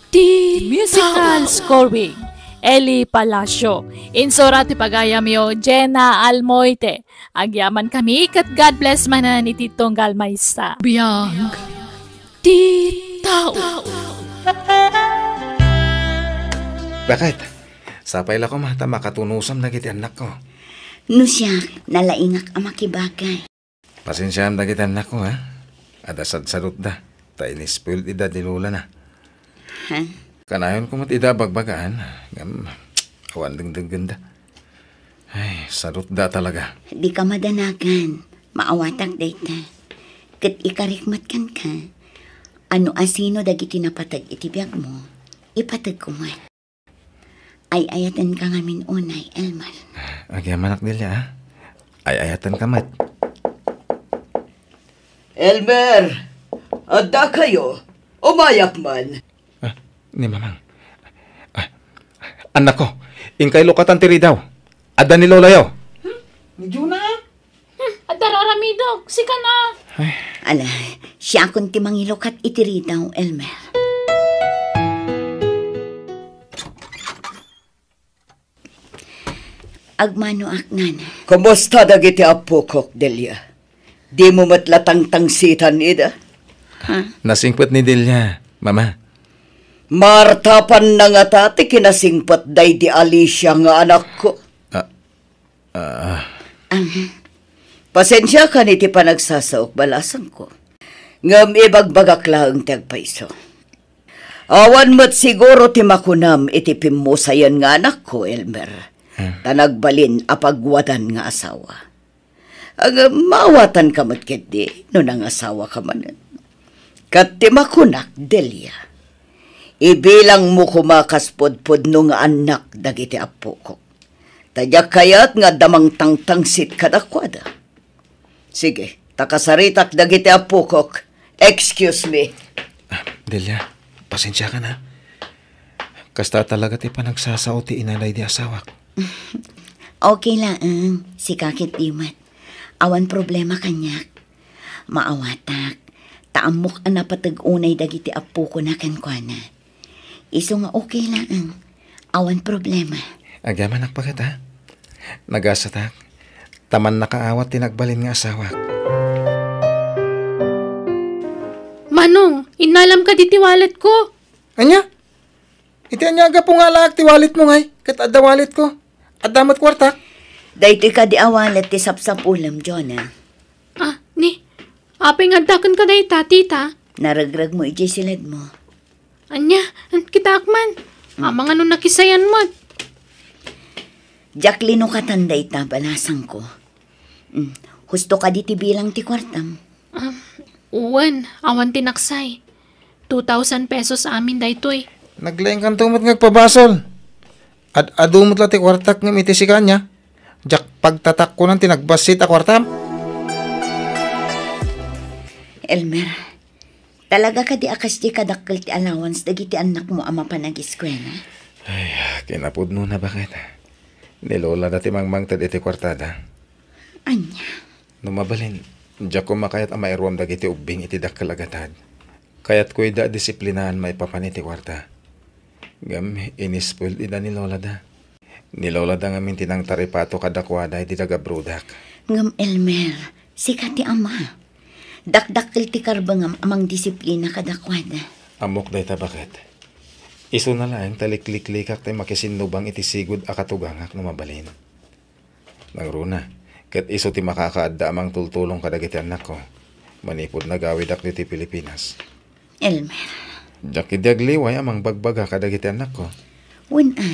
ti musical tao. Scoring, Eli Palacio. Insura ti pagayamyo, Jenna Almoite. Agyamankami ket God bless manen iti tunggal maysa. Biag ti tao. Bakit? Sapay la koma ta makatunosam dagiti annakko. No siak, nalaingak a makibagay. Pasensiaam dagiti annakko, ha? Adda sadsadotda, ta inispoil ida ni lolana. Ha? Kanayon koma ti ida bagbagaan, ngem awan dengdengngenda. Ay, sadotda talaga. Dika madanagan. Maawatak dayta. Ket ikarik met kenka, a no asino dagiti napateg iti biagmo, ipateg koma. Ay-ayatenka ngamin unay, Elmer. Agyamanak, Delia, ah. Ay-ayatenka met. Elmer! Adda kayo? Umayak man. Ah, ni Mamang. Ah, annakko, inkay lukatan ti ridaw. Adda ni Lolayo. Hmm? Ni Juna? Hmm, adda raramidok. Sika na. Ala, siakon ti mangilukat iti ridaw, Elmer. Agmanoak, Nana. Kumusta dagiti appokok, Delia? Dimo met la tangtangsitan ida? Ha? Nasingpet ni Delia, Mama. Martapan na ngata ti kinasingpet daydi Alicia nga anakko. Ah, ah. Aha. Pasensiakan iti panagsasaok, balasangko. Ngem ibagbagak laeng ti agpayso. Awan met siguro ti makunam iti pimmusayan nga anakko, Elmer. Hmm. Ta nagbalin a pagwadan nga asawa. Ngem maawatanka met ketdi no nangasawaka manen. Ket ti makunak, Delia, ibilangmo koma kas pudpudno nga annak dagiti appokok. Ta diak kayat nga adda mangtangtangsit kadakuada. Sige, ta kasaritak dagiti appokok. Excuse me. Ah, Delia, pasensiakan, ha. Kasta talaga ti panagsasao ti ina daydi asawak. Okay laeng, sika ketdi met. Awan problema kaniak. Maawatak, ta ammok a napateg unay dagiti appokona kenkuana. Isu nga okay laeng. Awan problema. Agyamanak paket, ha? Nagasatak. Ta mannakaawat ti nagbalin nga asawak. Manong, innalam kadi ti wallet ko. Ania? Iti ania a gapu nga alaak ti wallet mo, ngay? Ket adda wallet ko. Adda met kuartak? Daytoy kadi a wallet ti sapsapulem, Jonah. Ah, ni, apay nga adda kenka dayta, tita? Naregreg mo idiay siledmo. Ania, kitaak man. Hmm. Amangan no nakisayan met. Diak linukatan dayta, balasangko. Hmm, husto kadi ti bilang ti kuartam? Ah, wen, awan ti naksay. Two thousand pesos amin daytoy. Naglaingkanto met nga agpabasol. Ad-adu met la ti kuartak ngem iti sika ania? Diak pagtatakkonan ti nagbassit a kuartam. Elmer, talaga kadi a kasdi kadakkel ti allowance dagiti annakmo a mapan agiskuela? Ay, kinapudnona baket. Ni Lola da ti mangmangted iti kuartada. Ania? No mabalin, diak koma kayat a mairuam dagiti ubbing iti dakkel a gatad. Kayatko ida a disiplinaan maipapan iti kuarta. Ngem inispoil ida ni Lola da. Ni Lola da ngamin ti nangtaripato kadakuada idi nagabrodak. Ngem Elmer, sika ti ama. Dakdakkel ti karbengam a mangdisiplina kadakuada. Ammok dayta baket. Isuna laeng ta likliklikak ti makisinnubang iti sigud a katugangak no mabalin. Nangruna, ket isu ti makakaadda a mangtultulong kadagiti annakko, manipud nagawidak ditoy Pilipinas. Elmer. Diak idi agliway a mangbagbaga kadagiti annakko. Wen a,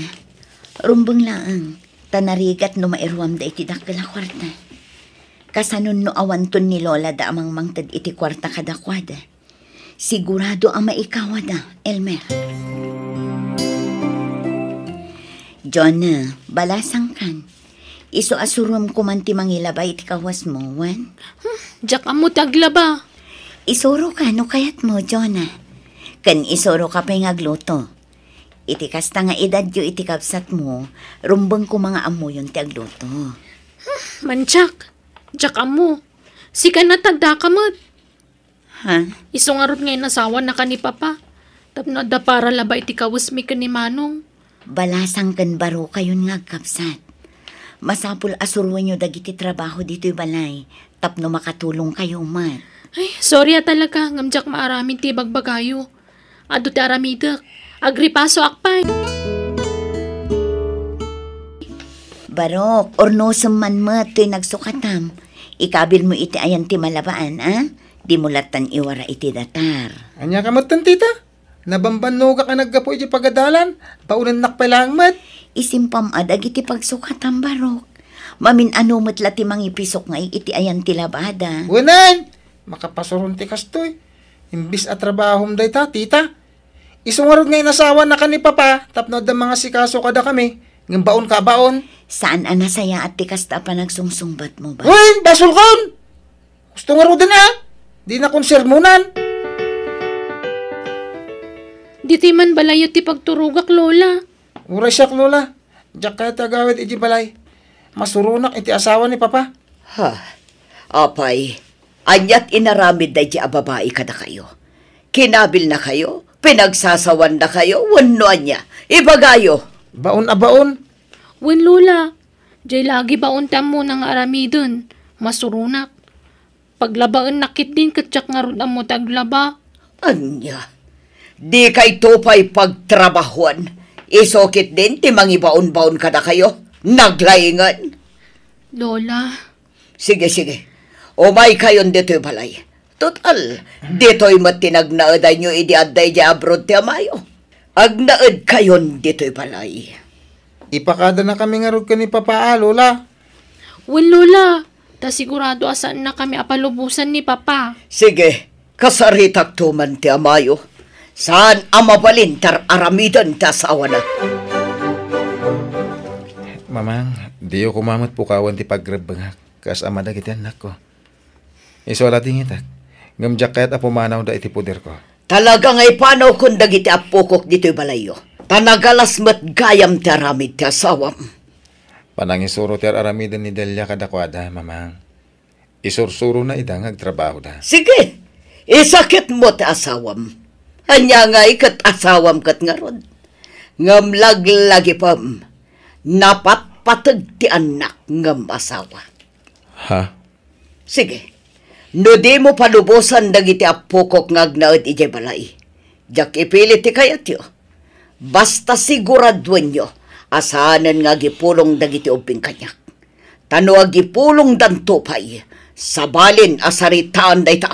rumbeng laeng, ta narigat no mairuamda iti dakkel a kuarta. Kasanon no awanton ni Lola da a mangmangted iti kuarta kadakuada. Sigurado a maikawada, Elmer. John, balasangkan. Isu a surom koman ti mangilaba iti kawasmo, wen? Hmm, diak ammo ti aglaba. Isuroka no kayatmo, Jonah. Ken isuroka pay nga agluto. Iti kasta nga edadyo iti kabsatmo, rumbeng koma nga ammoyon ti agluto. Hmm, mantiak. Diak ammo. Sika na, tadda ka met. Ha? Isu ngarud nga inasawanaka ni Papa. Tapno adda para labaw iti kawesmi ken ni Manong. Balasang ken barokayon nga agkabsat. Masapul a suroenyo dagiti trabaho ditoy balay tapno makatulongkayo met. Ay, sorry a talaga, ngem diak maaramid ti ibagbagayo. Adu ti aramidek. Agripasoak pay. Barok, urnosem man met toy nagsukatam. Ikabilmo iti ayan ti malabaan, a? Dimo lattan iwara iti datar. Ania ka metten, tita? Nabambannogak a naggapu iti pagadalan. Baonennak pay laeng met. Isimpam a dagiti pagsukatam, Barok. Mamin-ano met la ti mangipisukngay iti ayan ti labada. Wen, makapasuron ti kastoy. Imbis a trabahom dayta, tita. Isu ngarud nga inasawanaka ni Papa tapno adda mangasikaso kadakami, ngem baonka a baon. Saan a nasayaat ti kasta a panagsungsungbatmo, ba? Wen, basolkon! Husto ngaruden a! Dinakon sermonan! Ditoy man balayyo ti pagturogak, Lola. Uray siak, Lola. Diak kayat ti agawid iti balay. Masuronak iti asawa ni Papa. Ha? Apay, Aniat inaramid daydi a babai kadakayo? Kinabilnakayo? Pinagsasawannakayo? Wenno ania? Ibagayo. Baon a baon. Wen, Lola. Jay lagi baon ti ammona nga aramiden. Masuronak. Paglabaennak ketdin ket diak ngarud ammo ti aglaba. Ania? Dikayto pay pagtrabahuan. Isu ketdin ti mangibaonbaon kadakayo. Naglaingan. Lola. Sige, sige. Umaykayon ditoy balay. Total, ditoy met ti nagnaedayyo idi adda idiay abroad ti amayo. Agnaedkayon ditoy balay. Ipakadanakami ngarud ken ni Papa, a, Lola. Wen, Lola. Ta sigurado a saannakami a palubosan ni Papa. Sige, kasaritakto man ti amayo. Saan a mabalin ti ar-aramiden ti asawana. Mamang, diyo koma met pukawen ti pagrebbengak kas ama dagiti annakko. Isu a ladingitak, ngem diak kayat a pumanawda iti poderko. Talaga nga ipanawkon dagiti appokok ditoy balayyo. Ta nagalas met gayam ti aramid ti asawam. Panangisuro ti ar-aramiden ni Delia kadakuada, Mamang. Isursurona ida nga agtrabahoda. Sige, isakitmo ti asawam. Ania ngay ket asawam ket ngarud. Ngem laglagipem, napatpateg ti annak ngem asawa. Ha? Sige. No dimo palubosan dagiti appokok nga agnaed idiay balay, diak ipilit ti kayatyo. Basta siguraduenyo a saanen nga agipulong dagiti ubbing kaniak. Ta no agipulongdanto pay, sabalin a saritaan dayta.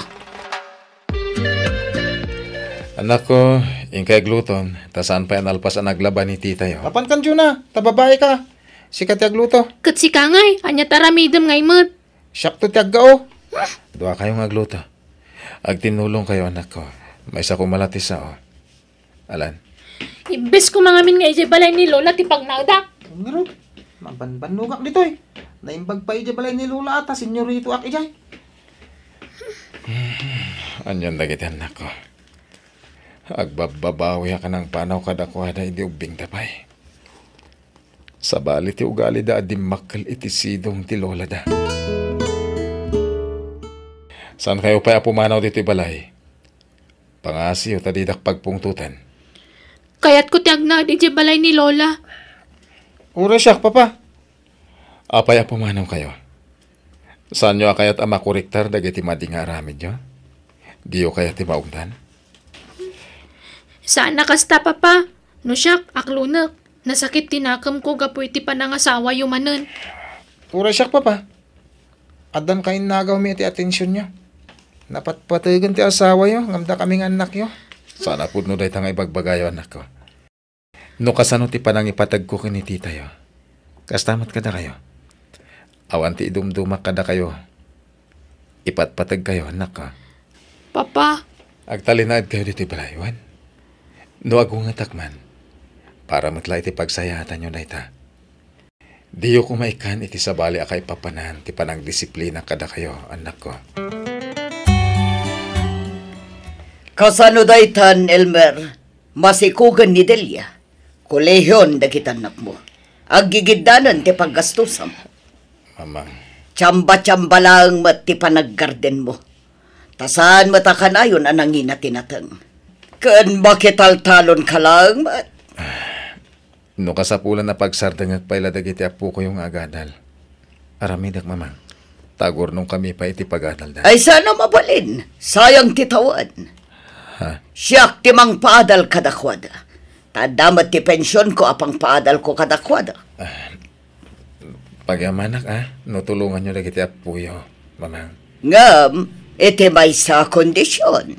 Annakko, inkay agluton, ta saan pay a nalpas a naglaba ni titayo. Apan kan Juna, ta babaika. Sika ti agluto. Ket sika ngay, ania ti aramidem ngay met? Siakto ti aggao. Duakayo nga agluto. Agtinnulongkayo, annakko. Maysa koma la ti sao. Alan. Imbes ko mangamin nga idiay balay ni Lola ti pagnaedak. Ngarud, mabanbannogak ditoy. Naimbag pay idiay balay ni Lola a ta senyoritoak idiay. Anian dagiti annakko? Agbabbabawiak a nangpanaw kadakuada idi ubbingda pay. Sabali ti ugalida a dimmakkel iti sidong ti lolada. Saankayo pay a pumanaw ditoy balay? Pangasiyo ta didak pagpungtotan. Kayatko ti agnaed idiay balay ni Lola. Uray siak, Papa. Apay a pumanawkayo? Saanyo a kayat a makoriktar dagiti madi nga aramidyo? Diyo kayat ti maungtan? Saan a kasta, Papa. No siak, aklonek. Nasakit ti nakemko gapu iti panangasawayo manen. Uray siak, Papa. Addan kainnagawmi iti atensionyo. Napatpategen ti asawayo, ngem dakami nga annakyo. Saan a pudno dayta nga ibagbagayo, annakko. No kasano ti panangipategko ken ni titayo, kasta met kadakayo. Awan ti idumdumak kadakayo. Ipatpategkayo, annakko. Papa. Agtalinaedkayo ditoy balay, wen? No agungetak man, para met la iti pagsayaatanyo dayta. Diyo koma ikkan iti sabali a kaipapanan ti panangdisiplina kadakayo, annakko. Kasano daytan, Elmer? Masikogen ni Delia. Kolehion dagiti annakmo. Aggigiddanen ti paggastusam. Mamang. Tsamba-tsamba laeng met ti panaggardenmo. Ta saan met a kanayon a nangina ti nateng. Ken makitaltalonka laeng met. No kasapulan a pagsardengek pay la dagiti appokoyo nga agadal, aramidek, Mamang. Ta agurnongkami pay iti pagadalda. Ay, saan a mabalin. Sayang ti tawen. Ha? Siak ti mangpaadal kadakuada. Ta adda met ti pensionko a pangpaadalko kadakuada. Ah, pagyamanak, a, no tulonganyo dagiti appoyo, Mamang. Ngem, iti maysa a kondision.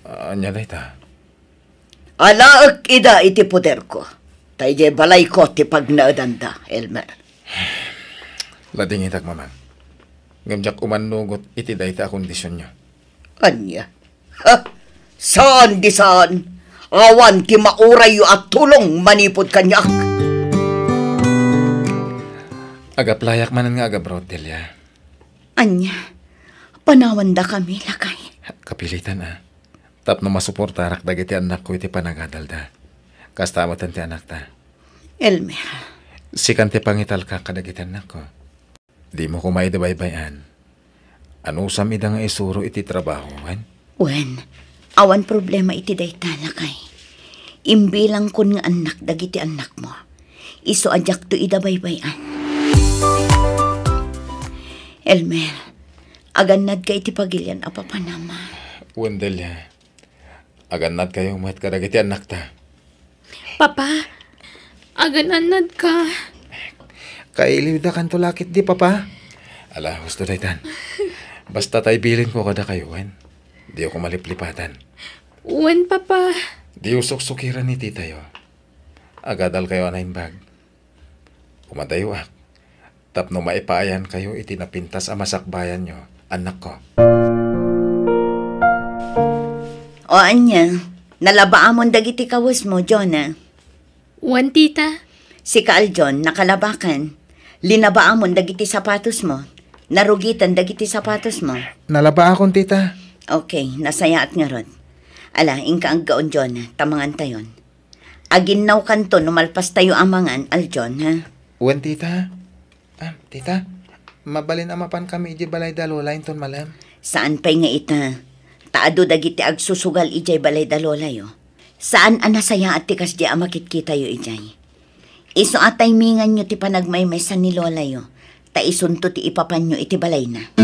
Ah, ania dayta? Alaek ida iti poderko, ta idiay balayko ti pagnaedanda, Elmer. Ladingitak, Mamang. Ngem diak umannugot iti dayta a kondisionyo. Ania? Ha? Saan di saan? Awan ti maurayyo a tulong manipud kaniak. Agaplayak manen nga agabroad, Delia. Ania? Panawandakami, lakay. Kapilitan, a. Tapno masuportarak dagiti annakko iti panagadalda. Kasta metten ti anakta. Elmer. Sikan ti pangitalka kadagiti annakko. Dimo koma idi baybay-an. Anusam ida nga isuro iti trabaho, wen? Wen, awan problema iti dayta, lakay. Imbilangkon nga annak dagiti annakmo. Isu a diakto ida baybay-an. Elmer, agannadka iti pagilian a papanam. Wen, Delia. Agannadkayo met kadagiti annakta. Papa, agannadka. Kailiwda kanto lakit di, Papa. Ala, husto daytan. Basta tay bilinko kadakayo, wen. Diyo ko maliplipatan. Wen, Papa. Diyo suksukiran ni titayo. Agadalkayo a naimbag. Kumadayoak, tapno maipaayankayo iti napintas a masakbayanyo, annakko. O ania, nalabaamon dagiti kawesmo, Jonah? Wen, tita. Sika, Aljon, nakalabakan. Linabaamon dagiti sapatosmo. Narugitan dagiti sapatosmo. Nalabaakon, tita. Okay, nasayaat ngarud. Ala, inka aggaon, Jonah, ta mangantayon. Aginnawkanto no malpastayo a mangan, Aljon, ha? Wen, tita. Ah, tita, mabalin a mapankami idiay balay da Lola inton malem? Saan pay nga ita, ta adu dagiti agsusugal idiay balay da Lolayo. Saan a nasayaat ti kasdi a makitkitayo idiay. Isu a timinganyo ti panagmaymaysa ni Lolayo, ta isunto ti ipapanyo iti balayna.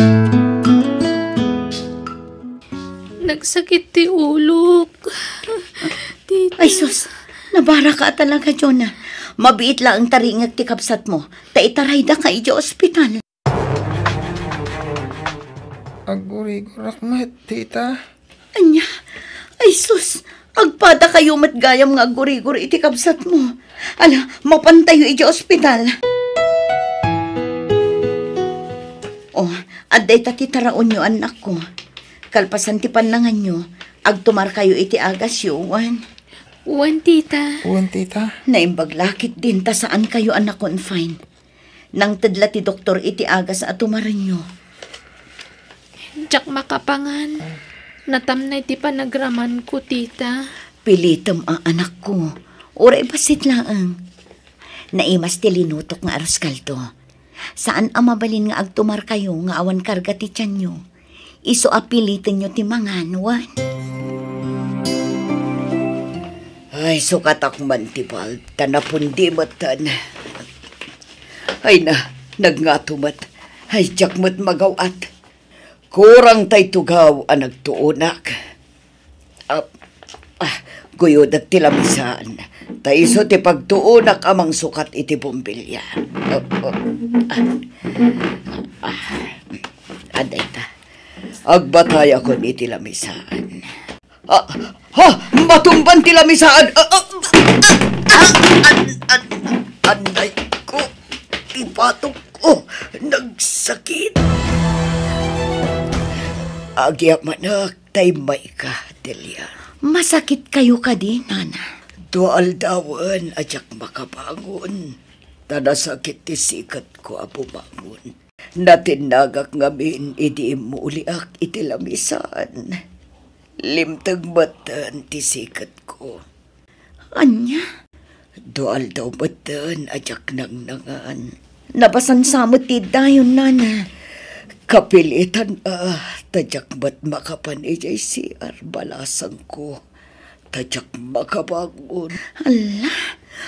Nagsakit ti ulok. Tita. Ay, sus! Nabaraka a talaga, Jonah. Mabiit laeng taringek ti kabsatmo, ta itaraydaka idiay ospital. Aggurigurak met, tita. Ania? Ay, sus! Agpadakayo met gayam nga aggurigur iti kabsatmo. Ala, mapantayo idiay ospital. Oh, adda ita ti taraonyo, annakko. Kalpasan ti pannanganyo, agtumarkayo iti agasyo, wen? Wen, tita. Wen, tita. Naimbag lakit din ta saankayo a na-confine. Nangted la ti doktor iti agas a tumarenyo. Diak makapangan. Natamnay ti panagramanko, tita. Pilitem a, anakko. Uray bassit laeng. Naimas ti linutok nga arroz caldo. Saan a mabalin nga agtumarkayo nga awan karga ti tianyo. Isu a pilitenyo ti mangan, wen? Ay, sukatak man ti bulb, ta napundi metten. Ay na, nagngato met. Ay, diak met magaw-at. Kurang tay tugaw a nagtuonak. Ah, ah, guyodek ti lamisaan. Ta isu ti pagtuonak a mangsukat iti bombilya. Ah, ah, ah, ah, adda ita. Agbatayakon iti lamisaan. Ah, ha! Matumban ti lamisaan! Ah, ah, ah, ah, an, an, anay ko! Ti batok ko! Nagsakit! Agyamanak, tay mayka, Delia. Masakit kayo kadi, nana? Dua aldawen a diak makabangon. Ta nasakit ti siket ko a bumangon. Natinnagak ngamin idi immuliak iti lamisaan. Limteg metten ti siketko. Ania? Dua aldaw metten a diak nangnangan. Nabasan sa met ti dayon, nana. Kapilitan a, ta diak met makapan idiay C R, balasangko. Ta diak makabangon. Ala,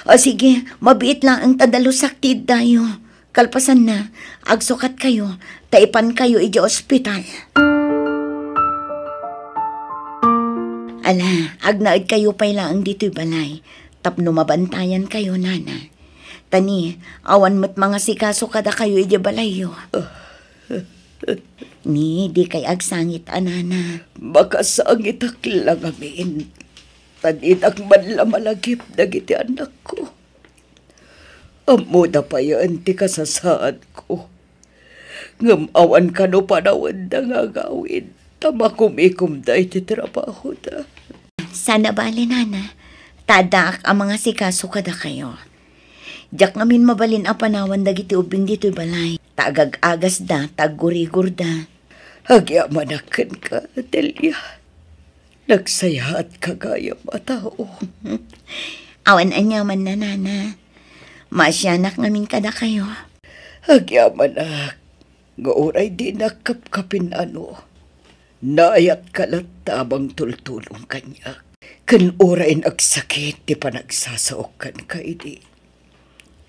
o sige, mabiit laeng ta dalusak ti iddayo. Kalpasanna, agsukatkayo, ta ipankayo idiay ospital. Ala, agnaedkayo pay laeng ditoy balay, tapno mabantayankayo, nana. Ta ni, awan met mangasikaso kadakayo idiay balayyo. Ni, dikay agsangit a, nana. Makasangitak la ngamin. Ta dinak man la malagip dagiti annakko. Ammoda payen ti kasasaadko. Ngem awan kano panawenda nga agawid, ta makumikomda iti trabahoda. Saan a bale, nana, ta addaak a mangasikaso kadakayo. Diak ngamin mabalin a panawan dagiti ubbing ditoy balay, ta agag-agasda, ta aggurigorda. Agyamanak kenka, Delia. Nagsayaatka gayam a tao. Awan aniamanna, nana. Maasianak ngamin kadakayo. Agyamanak. Nga uray dinak kapkapin-ano, naayatka latta a mangtultulong kaniak. Ken uray agsakit ti panagsasaok kenka idi,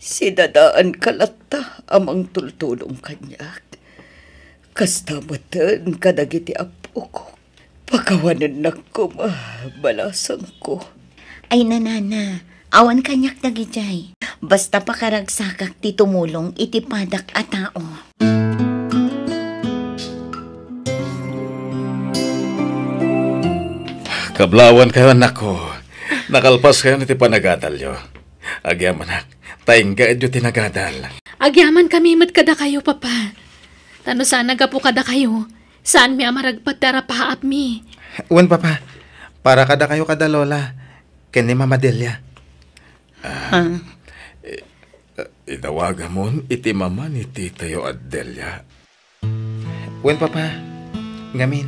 sidadaanka latta a mangtultulong kaniak. Kasta metten kadagiti appokok. Pakawanennak koma, balasangko. Ay, nanana, awan kaniak dagidiay. Basta pakaragsakak ti tumulong iti padak a tao. Kablawan kayo, anakko. Nakalpas kayo iti panagadalyo. Agyamanak, ta inggaedyo ti nagadal. Agyaman kami met kadakayo, Papa. Ta no saan a gapu kadakayo, saanmi a maragpat ti arapaapmi. Wen, Papa, para kadakayo kada Lola, ken ni Mama Delia. Ah, Ha? i-, idawagamon iti mama ni Titayo a Delia. Wen, Papa, ngamin,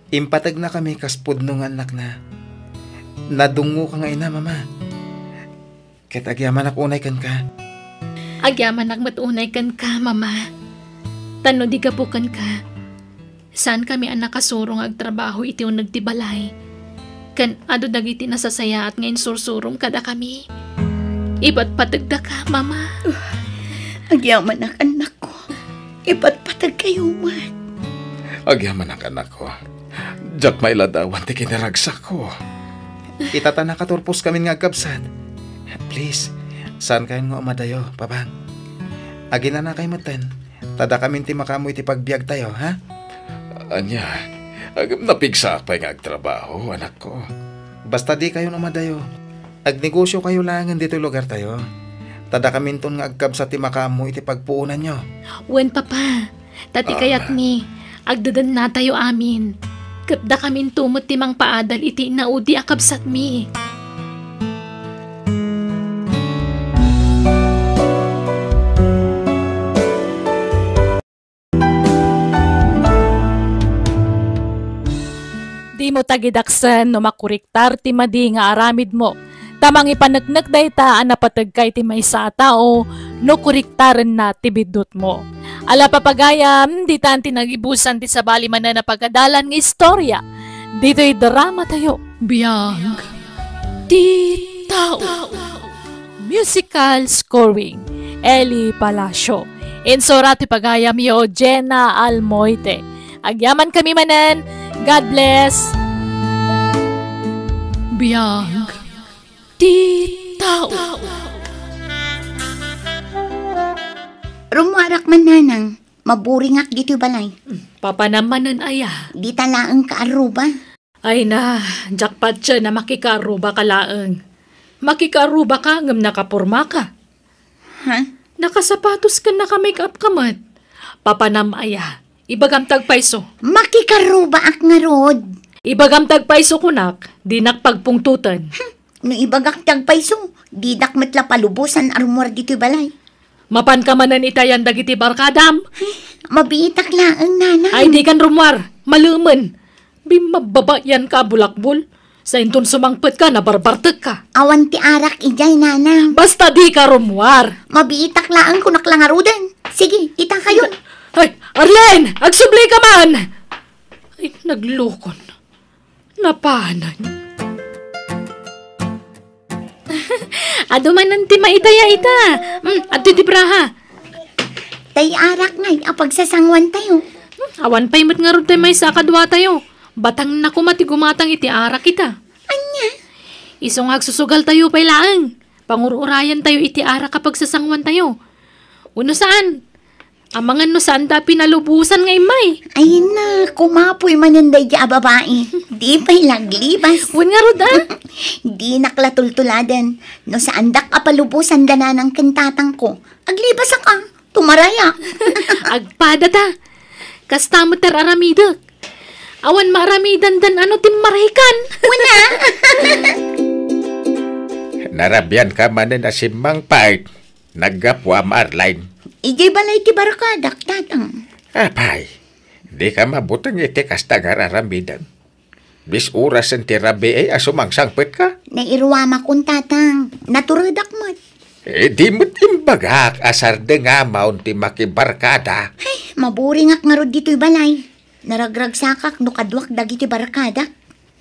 impategnakami kas pudno nga annakna. Nadungngoka nga ina, Mama. Ket agyamanak unay kenka. Agyamanak met unay kenka, Mama. Ta no di gapu kenka, saankami a nakasuro nga agtrabaho iti uneg ti balay. Ken adu dagiti nasasayaat nga insursurom kadakami. Ipatpategdaka, Mama. Agyamanak, annakko. Ipatpategkayo met. Agyamanak, annakko. Diak mailadawan ti kinaragsakko. Ita ta nakaturposkamin nga agkabsat. Please, saankayon nga umadayo, Papang. Aginanakayo metten, ta dakamin ti makaammo iti pagbiagtayo, ha? Ania, agem napigsaak pay nga agtrabaho, anakko. Basta dikayon umadayo. Agnegosiokayo laengen ditoy lugartayo. Ta dakaminton nga agkabsat ti makaammo iti pagpuonanyo. Wen, Papa. Ta ti Ah. kayatmi, agdedennatayo amin. Ket dakaminto met ti mangpaadal iti naudi a kabsatmi. Dimo tagidaksen no makuriktar ti madi nga aramidmo, ta mangipaneknek dayta a napategka iti maysa a tao no kuriktarenna ti biddutmo. Ala, papagayam, ditan ti nagibusan ti sabali manen a pagadalan nga istorya ditoy dramatayo. Biag ti tao. Musical scoring, Eli Palacio. Insurat ti pagayamyo, Jenna Almoite. Agyamankami manen. God bless. Biag ti tao. Rummuarak man, nanang. Maburingak ditoy balay. Papanam manen aya? Dita laeng kaarruba. Ay na, diak patien a makikaarrubaka laeng. Makikaarrubaka ngem nakapormaka. Ha? Nakasapatos ken naka-make-up ka met. Papanam aya? Ibagam ti agpayso. Makikaarrubaak ngarud. Ibagam ti agpayso kunak, dinak pagpungtoten. Hmm, no ibagak ti agpayso, didak met la palubosan a rummuar ditoy balay. Mapanka manen itayan dagiti barkadam? Ay, mabiitak laeng, nanang. Ay, dikan rummuar. Malemen. Bimmabbabayanka a bulakbol. Sainton sumangpetka, nabarbartekka. Awan ti arak idiay, nanang. Basta dika rummuar. Mabiitak laeng, kunak la ngaruden. Sige, itakayon. Ay, Arlene! Agsublika man! Ay, naglukon. Napanan. Adu manen ti maitaya ita. Hmm, adtoy ti braha. Tay arak ngay a pagsasanguantayo. Hmm, awan pay met ngarud tay maysa a kaduatayo. Batangna koma ti gumatang iti arak ita. Ania? Isu nga agsusugaltayo pay laeng. Pangur-urayantayo iti arak a pagsasanguantayo. Wenno saan? Amangan no saanda a pinalubosan nga immay. Ay na, kumapoy manen daydi a babai. Di pay laglibas. Wen ngarud, a? Dinak la tultuladen. No saandak a palubosan da nanang ken tatangko, aglibasak a. Tumarayak. Agpada ta. Kasta met ti ar-aramidek. Awan maaramidandan a no timmarahikan. Wen a. Narabianka manen a simmangpet. Naggapuam, Arline. Idiay balay ti barkadak, tatang. Apay, dika mabuteng iti kasta nga ar-aramidem. Bis orasen ti rabii a sumangsangpetka? Nairuamakon, tatang. Naturedak met. Eh, di met Bagak a sardengam ti makibarkada. Ay, maburingak ngarud ditoy balay. Naragragsakak no kaduak dagiti barkadak.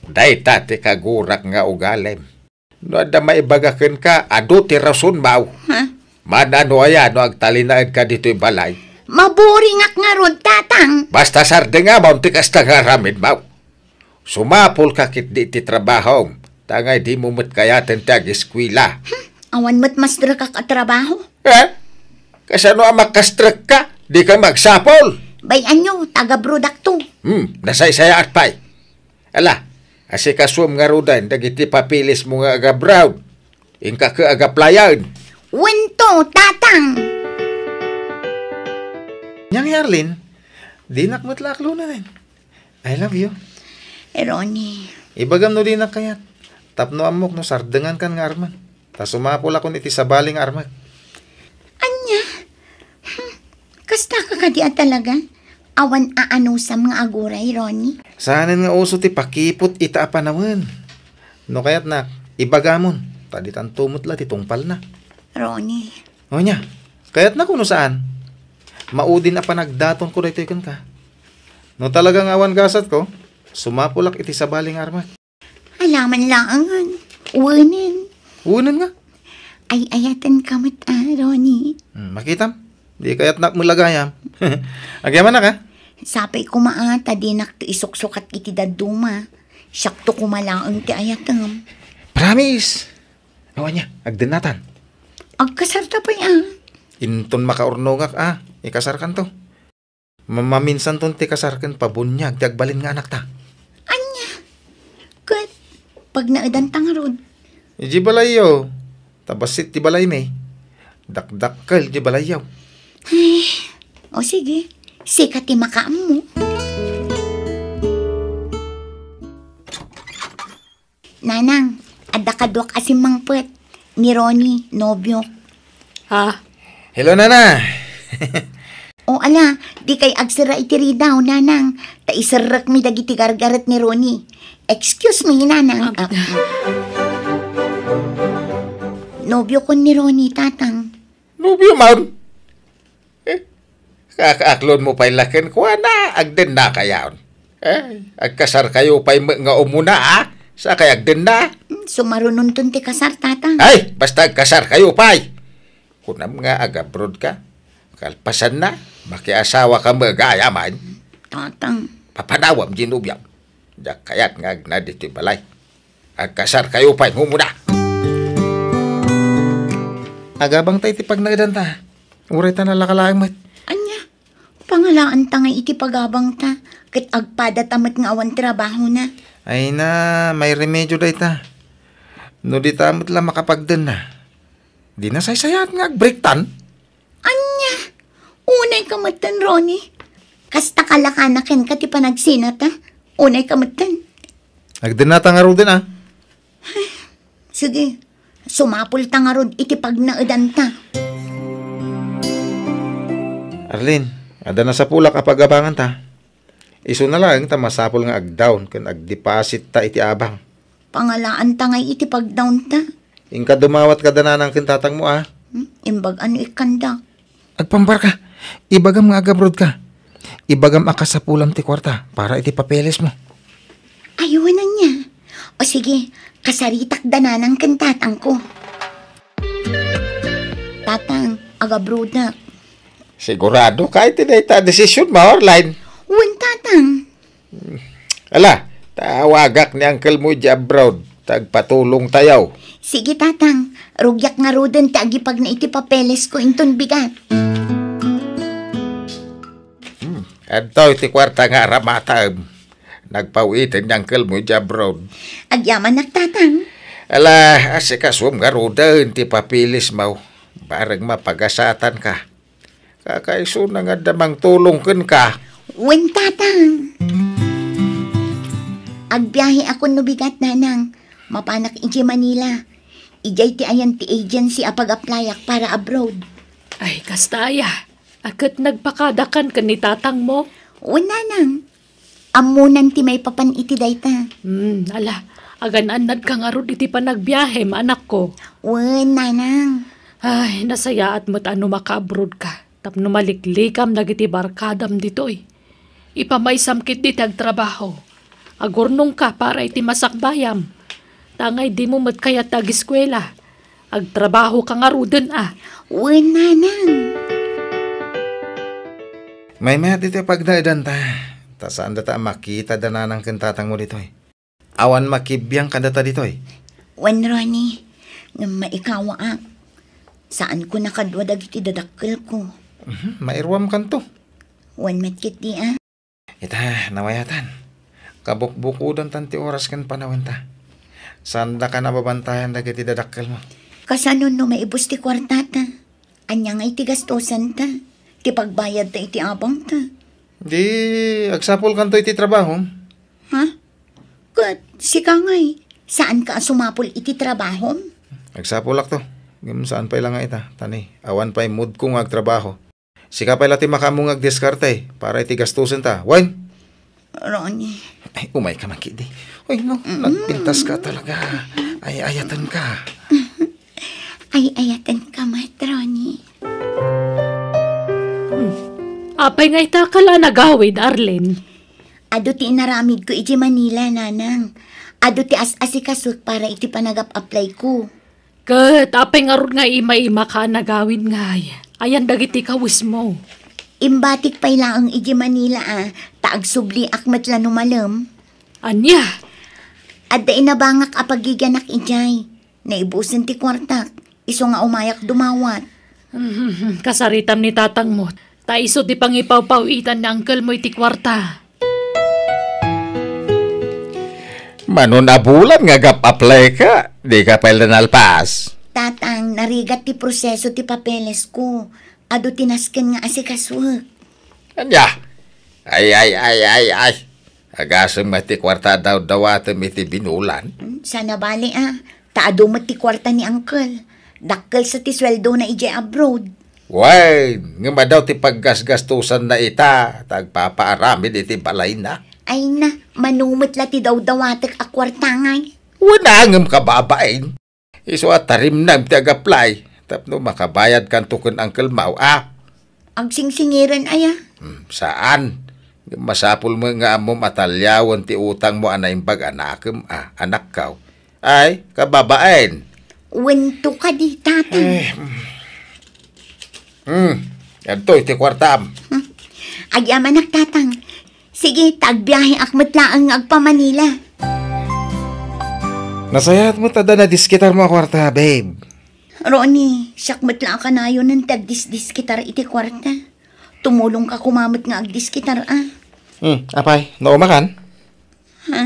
Dayta ti kagurak nga ugalim. No adda maibaga kenka, adu ti rason, maw. Ha? Mana no aya no agtalinaedka ditoy balay? Maburingak ngarud, Tatang. Basta sardengam ti kasta nga aramid, maw. Sumapulka ketdi iti trabahom, ta ngay dimo met kayaten ti ageskuela. Hmm, awan met masdrekak a trabaho. Eh? Kasano a makastrekka? Dika magsapul? Bay-anyo, taga-abroadakto. Hmm, nasaysayaat pay. Ala, asikasuem ngaruden dagiti papeles mo nga aga-abroad. Inka ket aga-applyan. Wento, Tatang! Ania ngay, Arlene, dinak met la aklonen. I love you. Eh, Ronnie. Ibagam no dinak kayat. Tapno ammok no sardengankan nga armen. Ta sumapulakon iti sabali nga armek. Ania? Hmm. Kastaka kadi a talaga? Awan aanusam nga aguray, Ronnie? Saanen nga uso ti pakiput ita a panawen. No kayatnak, ibagamon, ta ditanto met la ti tungpalna. Ronnie. O ania, kayatnak wenno saan? Maudin a panagdatonko daytoy kenka. No talaga nga awan gasatko, sumapulak iti sabali nga armek. Alaman laengen. Wenen. Wenen nga? Ay-ayatenka met, a, Ronnie. Hmm, makitam? Di kayatnak met la gayam. Agyamanak, a? Sapay koma, a, ta dinakto isuksukat iti dadduma. Siakto koma laeng ti ayatem. Promise! O, ania, agdennatan? Agkasarta pay, a. Inton makaurnongak, a, ikasarkanto. Ma-, maminsanton ti kasar ken pabuniag ti agbalin nga anakta. Ania? Ket pagnaedanta ngarud? Idiay balayyo, ta bassit ti balaymi. Dakdakkel ti balayyo. Ay, o sige, sika ti makaammo. Nanang, adda kaduak a simmangpet. Ni Ronnie, nobiok. Ha? Hello, Nana. O, ala, dikay agserra iti ridaw, Nanang. Ta iserrekmi dagiti gargaret ni Ronnie. Excuse me, Nanang. Ah. Ah, mm. Nobiokon ni Ronnie, Tatang. Nobiom? Eh, kakaklonmo pay la kenkuana, agdennakayon. Eh, agkasarkayo pay met nga umuna, a? Sakay agdenna. Hmm, sumarunonton ti kasar, Tatang. Ay, basta agkasarkayo pay. Kunam nga agabrodka. Kalpasanna, makiasawaka met gayam. Tatang. Papanawam diay nobiam. Diak kayat nga agna ditoy balay. Agkasarkayo pay nga umuna. Agabangta iti pagnaedanta. Uray ta nalaka laeng met. Ania? Pangalaanta ngay iti pagabangta, ket agpadata met nga awan trabahona. Ay na, may remedio dayta. No dita met la makapagdenna, di nasaysayaat nga agbreaktan. Ania? Unayka metten, Ronnie. Kasta kalakana kenka ti panagsinata. Unayka metten. Agdennata ngaruden, a. Sige, sumapulta ngarud iti pagnaedanta. Arlene, adda nasapulak a pagabanganta. Isuna laeng ta masapul nga agdawn ken agdepositta iti abang. Pangalaanta ngay iti pagdawnta. Inka dumawat kada nanang ken tatangmo, a? Hmm? Imbag a no ikkandak. Agpambarka. Ibagam nga agabrodka. Ibagam a kasapulam ti kuarta para iti papelesmo. Ay, wen ania. O sige, kasaritak da nanang ken tatangko. Tatang, agabrodak. Siguradoka iti dayta a desisionmo, Arlene? Wen, Tatang. Ala, tawagak ni uncle mo idiay abroad, ta agpatulongtayo. Sige, Tatang. Rugiak ngaruden ti agipagna iti papelesko inton bigat. Hmm, adtoy ti kuarta nga aramataem. Nagpaw-iten ni uncle mo idiay abroad. Agyamanak, Tatang. Ala, asikasuem ngaruden ti papelesmo. Bareng mapagasatanka. Kakaisuna nga adda mangtulong kenka. Wen, Tatang. Agbiaheakon no bigat, Nanang. Mapanak idiay Manila. Idiay ti ayan ti agency a pag-applyak para abroad. Ay, kasta aya. A ket nagpakadakan ken ni tatangmo? Wen, Nanang. Ammonan ti maipapan iti dayta. Hmm, ala, agan-annadka ngarud iti panagbiahem, anakko. Wen, Nanang. Ay, nasayaat met a no maka-abroad ka tapno maliklikam dagiti barkadam ditoy. Ipamaysam ketdi ti agtrabaho. Agurnongka para iti masakbayam. Tangay dimo met kayat ti agiskuela. Agtrabahoka ngaruden a. Wen, nanang. Maymayat ditoy pagdaedanta. Ta saan data a makita da nanang ken tatangmo ditoy. Awan makibiang kadata ditoy. Wen, Ronnie, ngem maikawaak. Saanko nakadua dagiti dadakkelko. Mhm, mairuamkanto. Wen met ketdi a. Ita, namayatan. Kabukbukodantan ti oras ken panawenta. Saandaka nababantayan dagiti dadakkelmo. Kasano no maibus ti kuartata? Ania ngay ti gastosenta? Ti pagbayadta iti abangta? Di, agsapulkanto iti trabahom. Ha? Ket sika ngay, saanka a sumapul iti trabahom? Agsapulakto. Ngem saan pay la nga ita, ta ni, awan pay moodko nga agtrabaho. Sika pay la ti makaammo nga agdiskarte para iti gastosenta. Wen? Ronnie. Ay, umayka man ketdi. Uy, no, mm, nagpintaska talaga. Ay, ayatenka. Ay, ayatenka met, Ronnie. Hmm. Apay nga ita ka la nagawid, Arlene? Adu ti inaramidko iti Manila, nanang. Adu ti as-asikasok para iti panagap-applyko. Ket apay ngarud nga ima-imaka a nagawid ngay? Ayan dagiti kawesmo. Imbatik pay laeng iti Manila a, ta agsubliak met la no malem. Ania? Adda inabangak a pagigianak idiay. Naibusen ti kuartak, isu nga umayak dumawat. Kasaritam ni tatangmo, ta isu ti pangipawpaw-itan ni angkelmo iti kuarta. Mano a bulan nga agap-apply ka, dika pay la nalpas? Tatang, narigat ti proseso ti papelesko. Adu ti nasken nga asikasuek. Ania? Ay, ay, ay, ay, ay. Agasem met ti kuarta a dawdawatem iti binulan. Hmm, saan a bali a. Ta adu met ti kuarta ni Uncle. Dakkel sa ti sueldona idiay abroad. Wen, ngem adu ti paggasgastosanna ita, ta agpapaaramid iti balayna. Ay na, mano met la ti dawdawatek a kuarta ngay? Wen a, ngem kababain. Isu a tarimnam ti ag-apply tapno makabayadkanto ken Uncle Mau a. Agsingsingiren aya? Hmm, saan. Masapul met nga ammom a taliawen ti utangmo a naimbag a nakem a anakkaw. Ay, kababaen. Wento kadi, Tatang. Eh, hmm. Hmm, adtoy ti kuartam. Hmm. Agyamanak, Tatang. Sige, ta agbiaheak met laeng nga agpa-Manila. Nasayaat met adda nadiskitarmo a kuarta, babe. Ronnie, siak met la a kanayonen ti agdisdiskitar iti kuarta. Tumulongka koma met nga agdiskitar a. Hmm, apay, naumakan? Ha?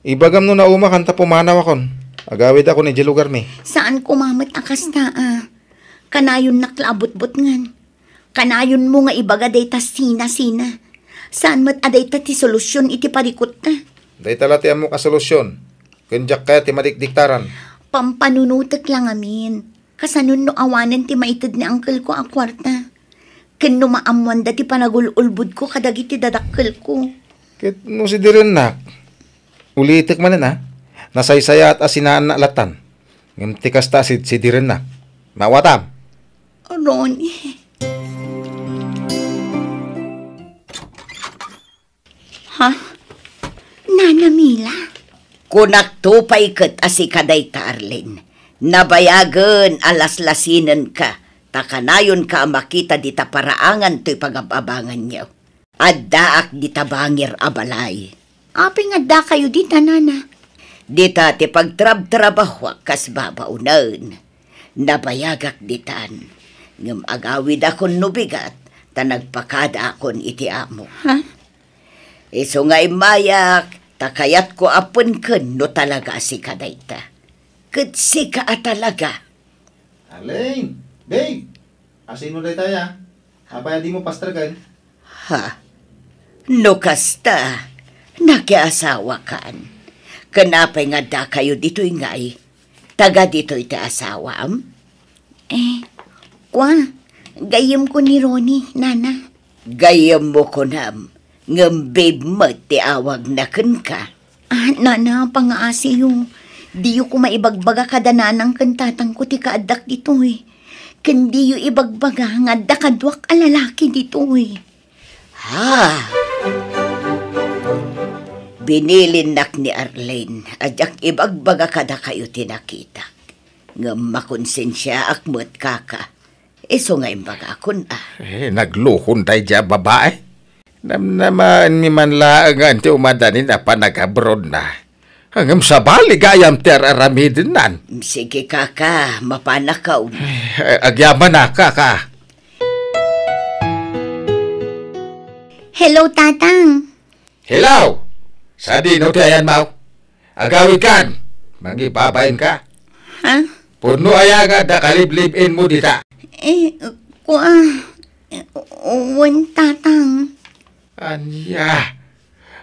Ibagam no naumakan ta pumanawakon. Agawidakon idiay lugarmi. Saan koma met a kasta a. Kanayonnak la a butbutngen. Kanayonmo nga ibaga dayta sina-sina. Saan met a dayta ti solusion iti parikutta. Dayta la ti ammok a solusion. Ken diak kayat ti madikdiktaran. Pampanunotek la ngamin. Kasano no awanen ti maited ni angkelko a kuarta? Ken no maammoanda ti panagul-ulbodko kadagiti dadakkelko? Ket no sidirennak, ulitek manen a, nasaysayaat a sinaanna lattan. Ngem ti kasta a sidsidirenna. Maawatam? Ronnie. Ha? Nana Mila? Kunakto pay ket a sika dayta, Arlene. Nabayagen a laslasinenka, ta kanayonka a makita dita paraangan toy pagab-abanganyo. Addaak dita bangir a balay. Apay nga addakayo dita, nana? Dita ti pagtrabtrabahoak kas babaonen. Nabayagak ditan. Ngem agawidakon no bigat, ta nagpakadaakon iti amo. Ha? Isu nga immayak, ta kayatko a penken no talaga a sika dayta. Ket sika a talaga. Arlene! Babe! Asino daytaya? Apay a dimo pastreken? Ha? No kasta, nakiasawakan. Ken apay nga addakayo ditoy ngay? Taga ditoy ti asawam? Eh, kua, gayyemko ni Ronnie, nana. Gayyemmo kunam, ngem babe met ti awagna kenka. Ah, nana, pangaasiyo. Diyo koma ibagbaga kada nanang ken tatangko ti kaaddak ditoy. Ken diyo ibagbaga nga adda kaduak a lalaki ditoy. Ha? Binilinnak ni Arlene a diak ibagbaga kadakayo ti nakitak. Ngem makonsensiaak met, kaka. Isu nga imbagakon, a. Eh, naglukon daydiay a babae. Namnamaenmi man laeng nga ti umadanin a panagabrodna. Ngem sabali gayam ti ar-aramidennan. Sige, kaka, mapanakon. Eh, agyamanak, kaka. Hello, Tatang. Hello! Sadino ti ayanmo? Agawidkan! Mangibabainka? Ha? Pudno aya nga adda kaliblib-inmo dita? Eh, kua, wen, Tatang. Ania?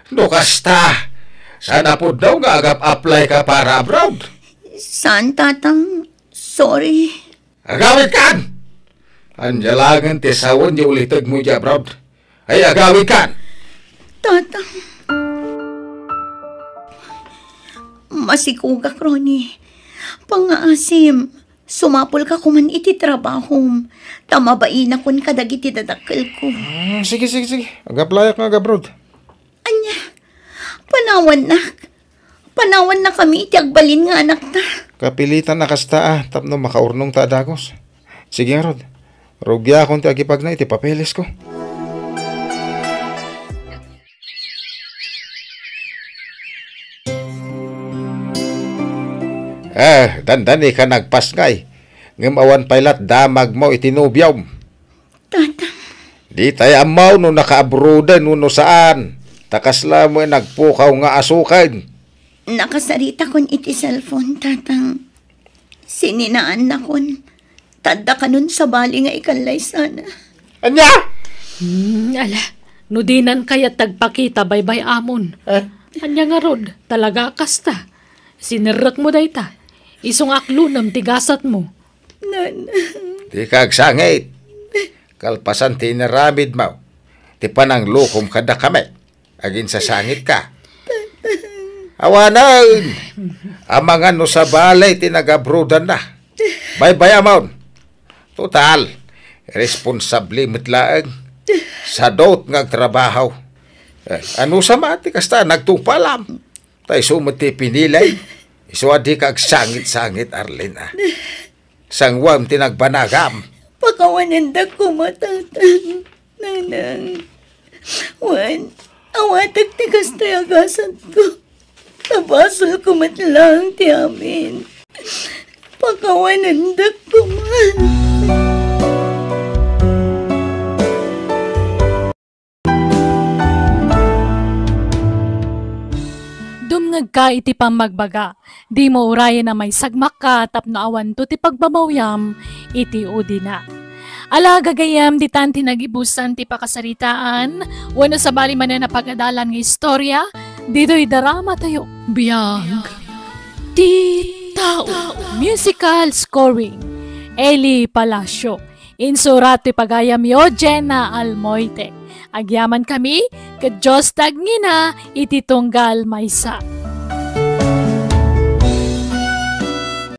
No kasta, saan a pudno nga agap-apply ka para abroad? Saan, Tatang? Sorry. Agawidkan! Ania laengen ti sawen ti ulitegmo idiay abroad? Ay, agawidkan! Tatang. Masikugak, Ronnie. Pangngaasim, sumapulka koman iti trabahom, ta mabainakon kadagiti dadakkelko. Hmm, sige, sige, sige. Agapplayak nga ag-abroad. Ania? Panawannak. Panawannakami iti agbalin nga anakta. Kapilitan a kasta, a, tapno makaurnongta a dagus. Sige ngarud, rugiakon ti agipagna iti papelesko. Eh, dandani ka nagpasngay. Ngem awan pay lat damagmo iti nobiom. Tatang. Ditay ammo no nakaabroaden wenno saan, ta kasla met nagpukaw nga asuken. Nakasaritakon iti cellphone, Tatang. Sininaannakon. Ta adda kanon sabali nga ikallaysana. Ania? Hmm, ala, no dinan kayat ti agpakita baybay-amon. Eh? Ania ngarud, talaga a kasta. Sinerrekmo dayta. Isu nga aklonem ti gasatmo. Nanang. Dika agsangit. Kalpasan ti inaramidmo, ti pananglukom kadakami, aginsasangitka. Awanen! Amangan no sabali ti nagabroadanna. Baybay-amon. Total, responsable met laeng. Sadot nga agtrabaho. Eh, anusama ti kasta nagtungpalam? Ta isu met ti pinili. Isu a dika agsangit-sangit, Arlene, a. Sanguam ti nagbanagam. Pakawanendak koma, Tatang, Nanang. Wen, awatek ti kasta a gasatko. Ta basolko met laeng ti amin. Pakawanendak koma. Dumngegka iti pammagbaga. Dimo urayen a maisagmakka tapno awanto ti pagbabawiam iti udina. Ala, gagayyem, ditan ti nagibusan ti pakasaritaan, wenno sabali manen a pagadalan nga istorya, ditoy daramatayo. Biag ti tao. Musical scoring, Eli Palacio. Insurat ti pagayamyo, Jenna Almoite. Agyamankami, ket Dios ti agngina iti tunggal maysa.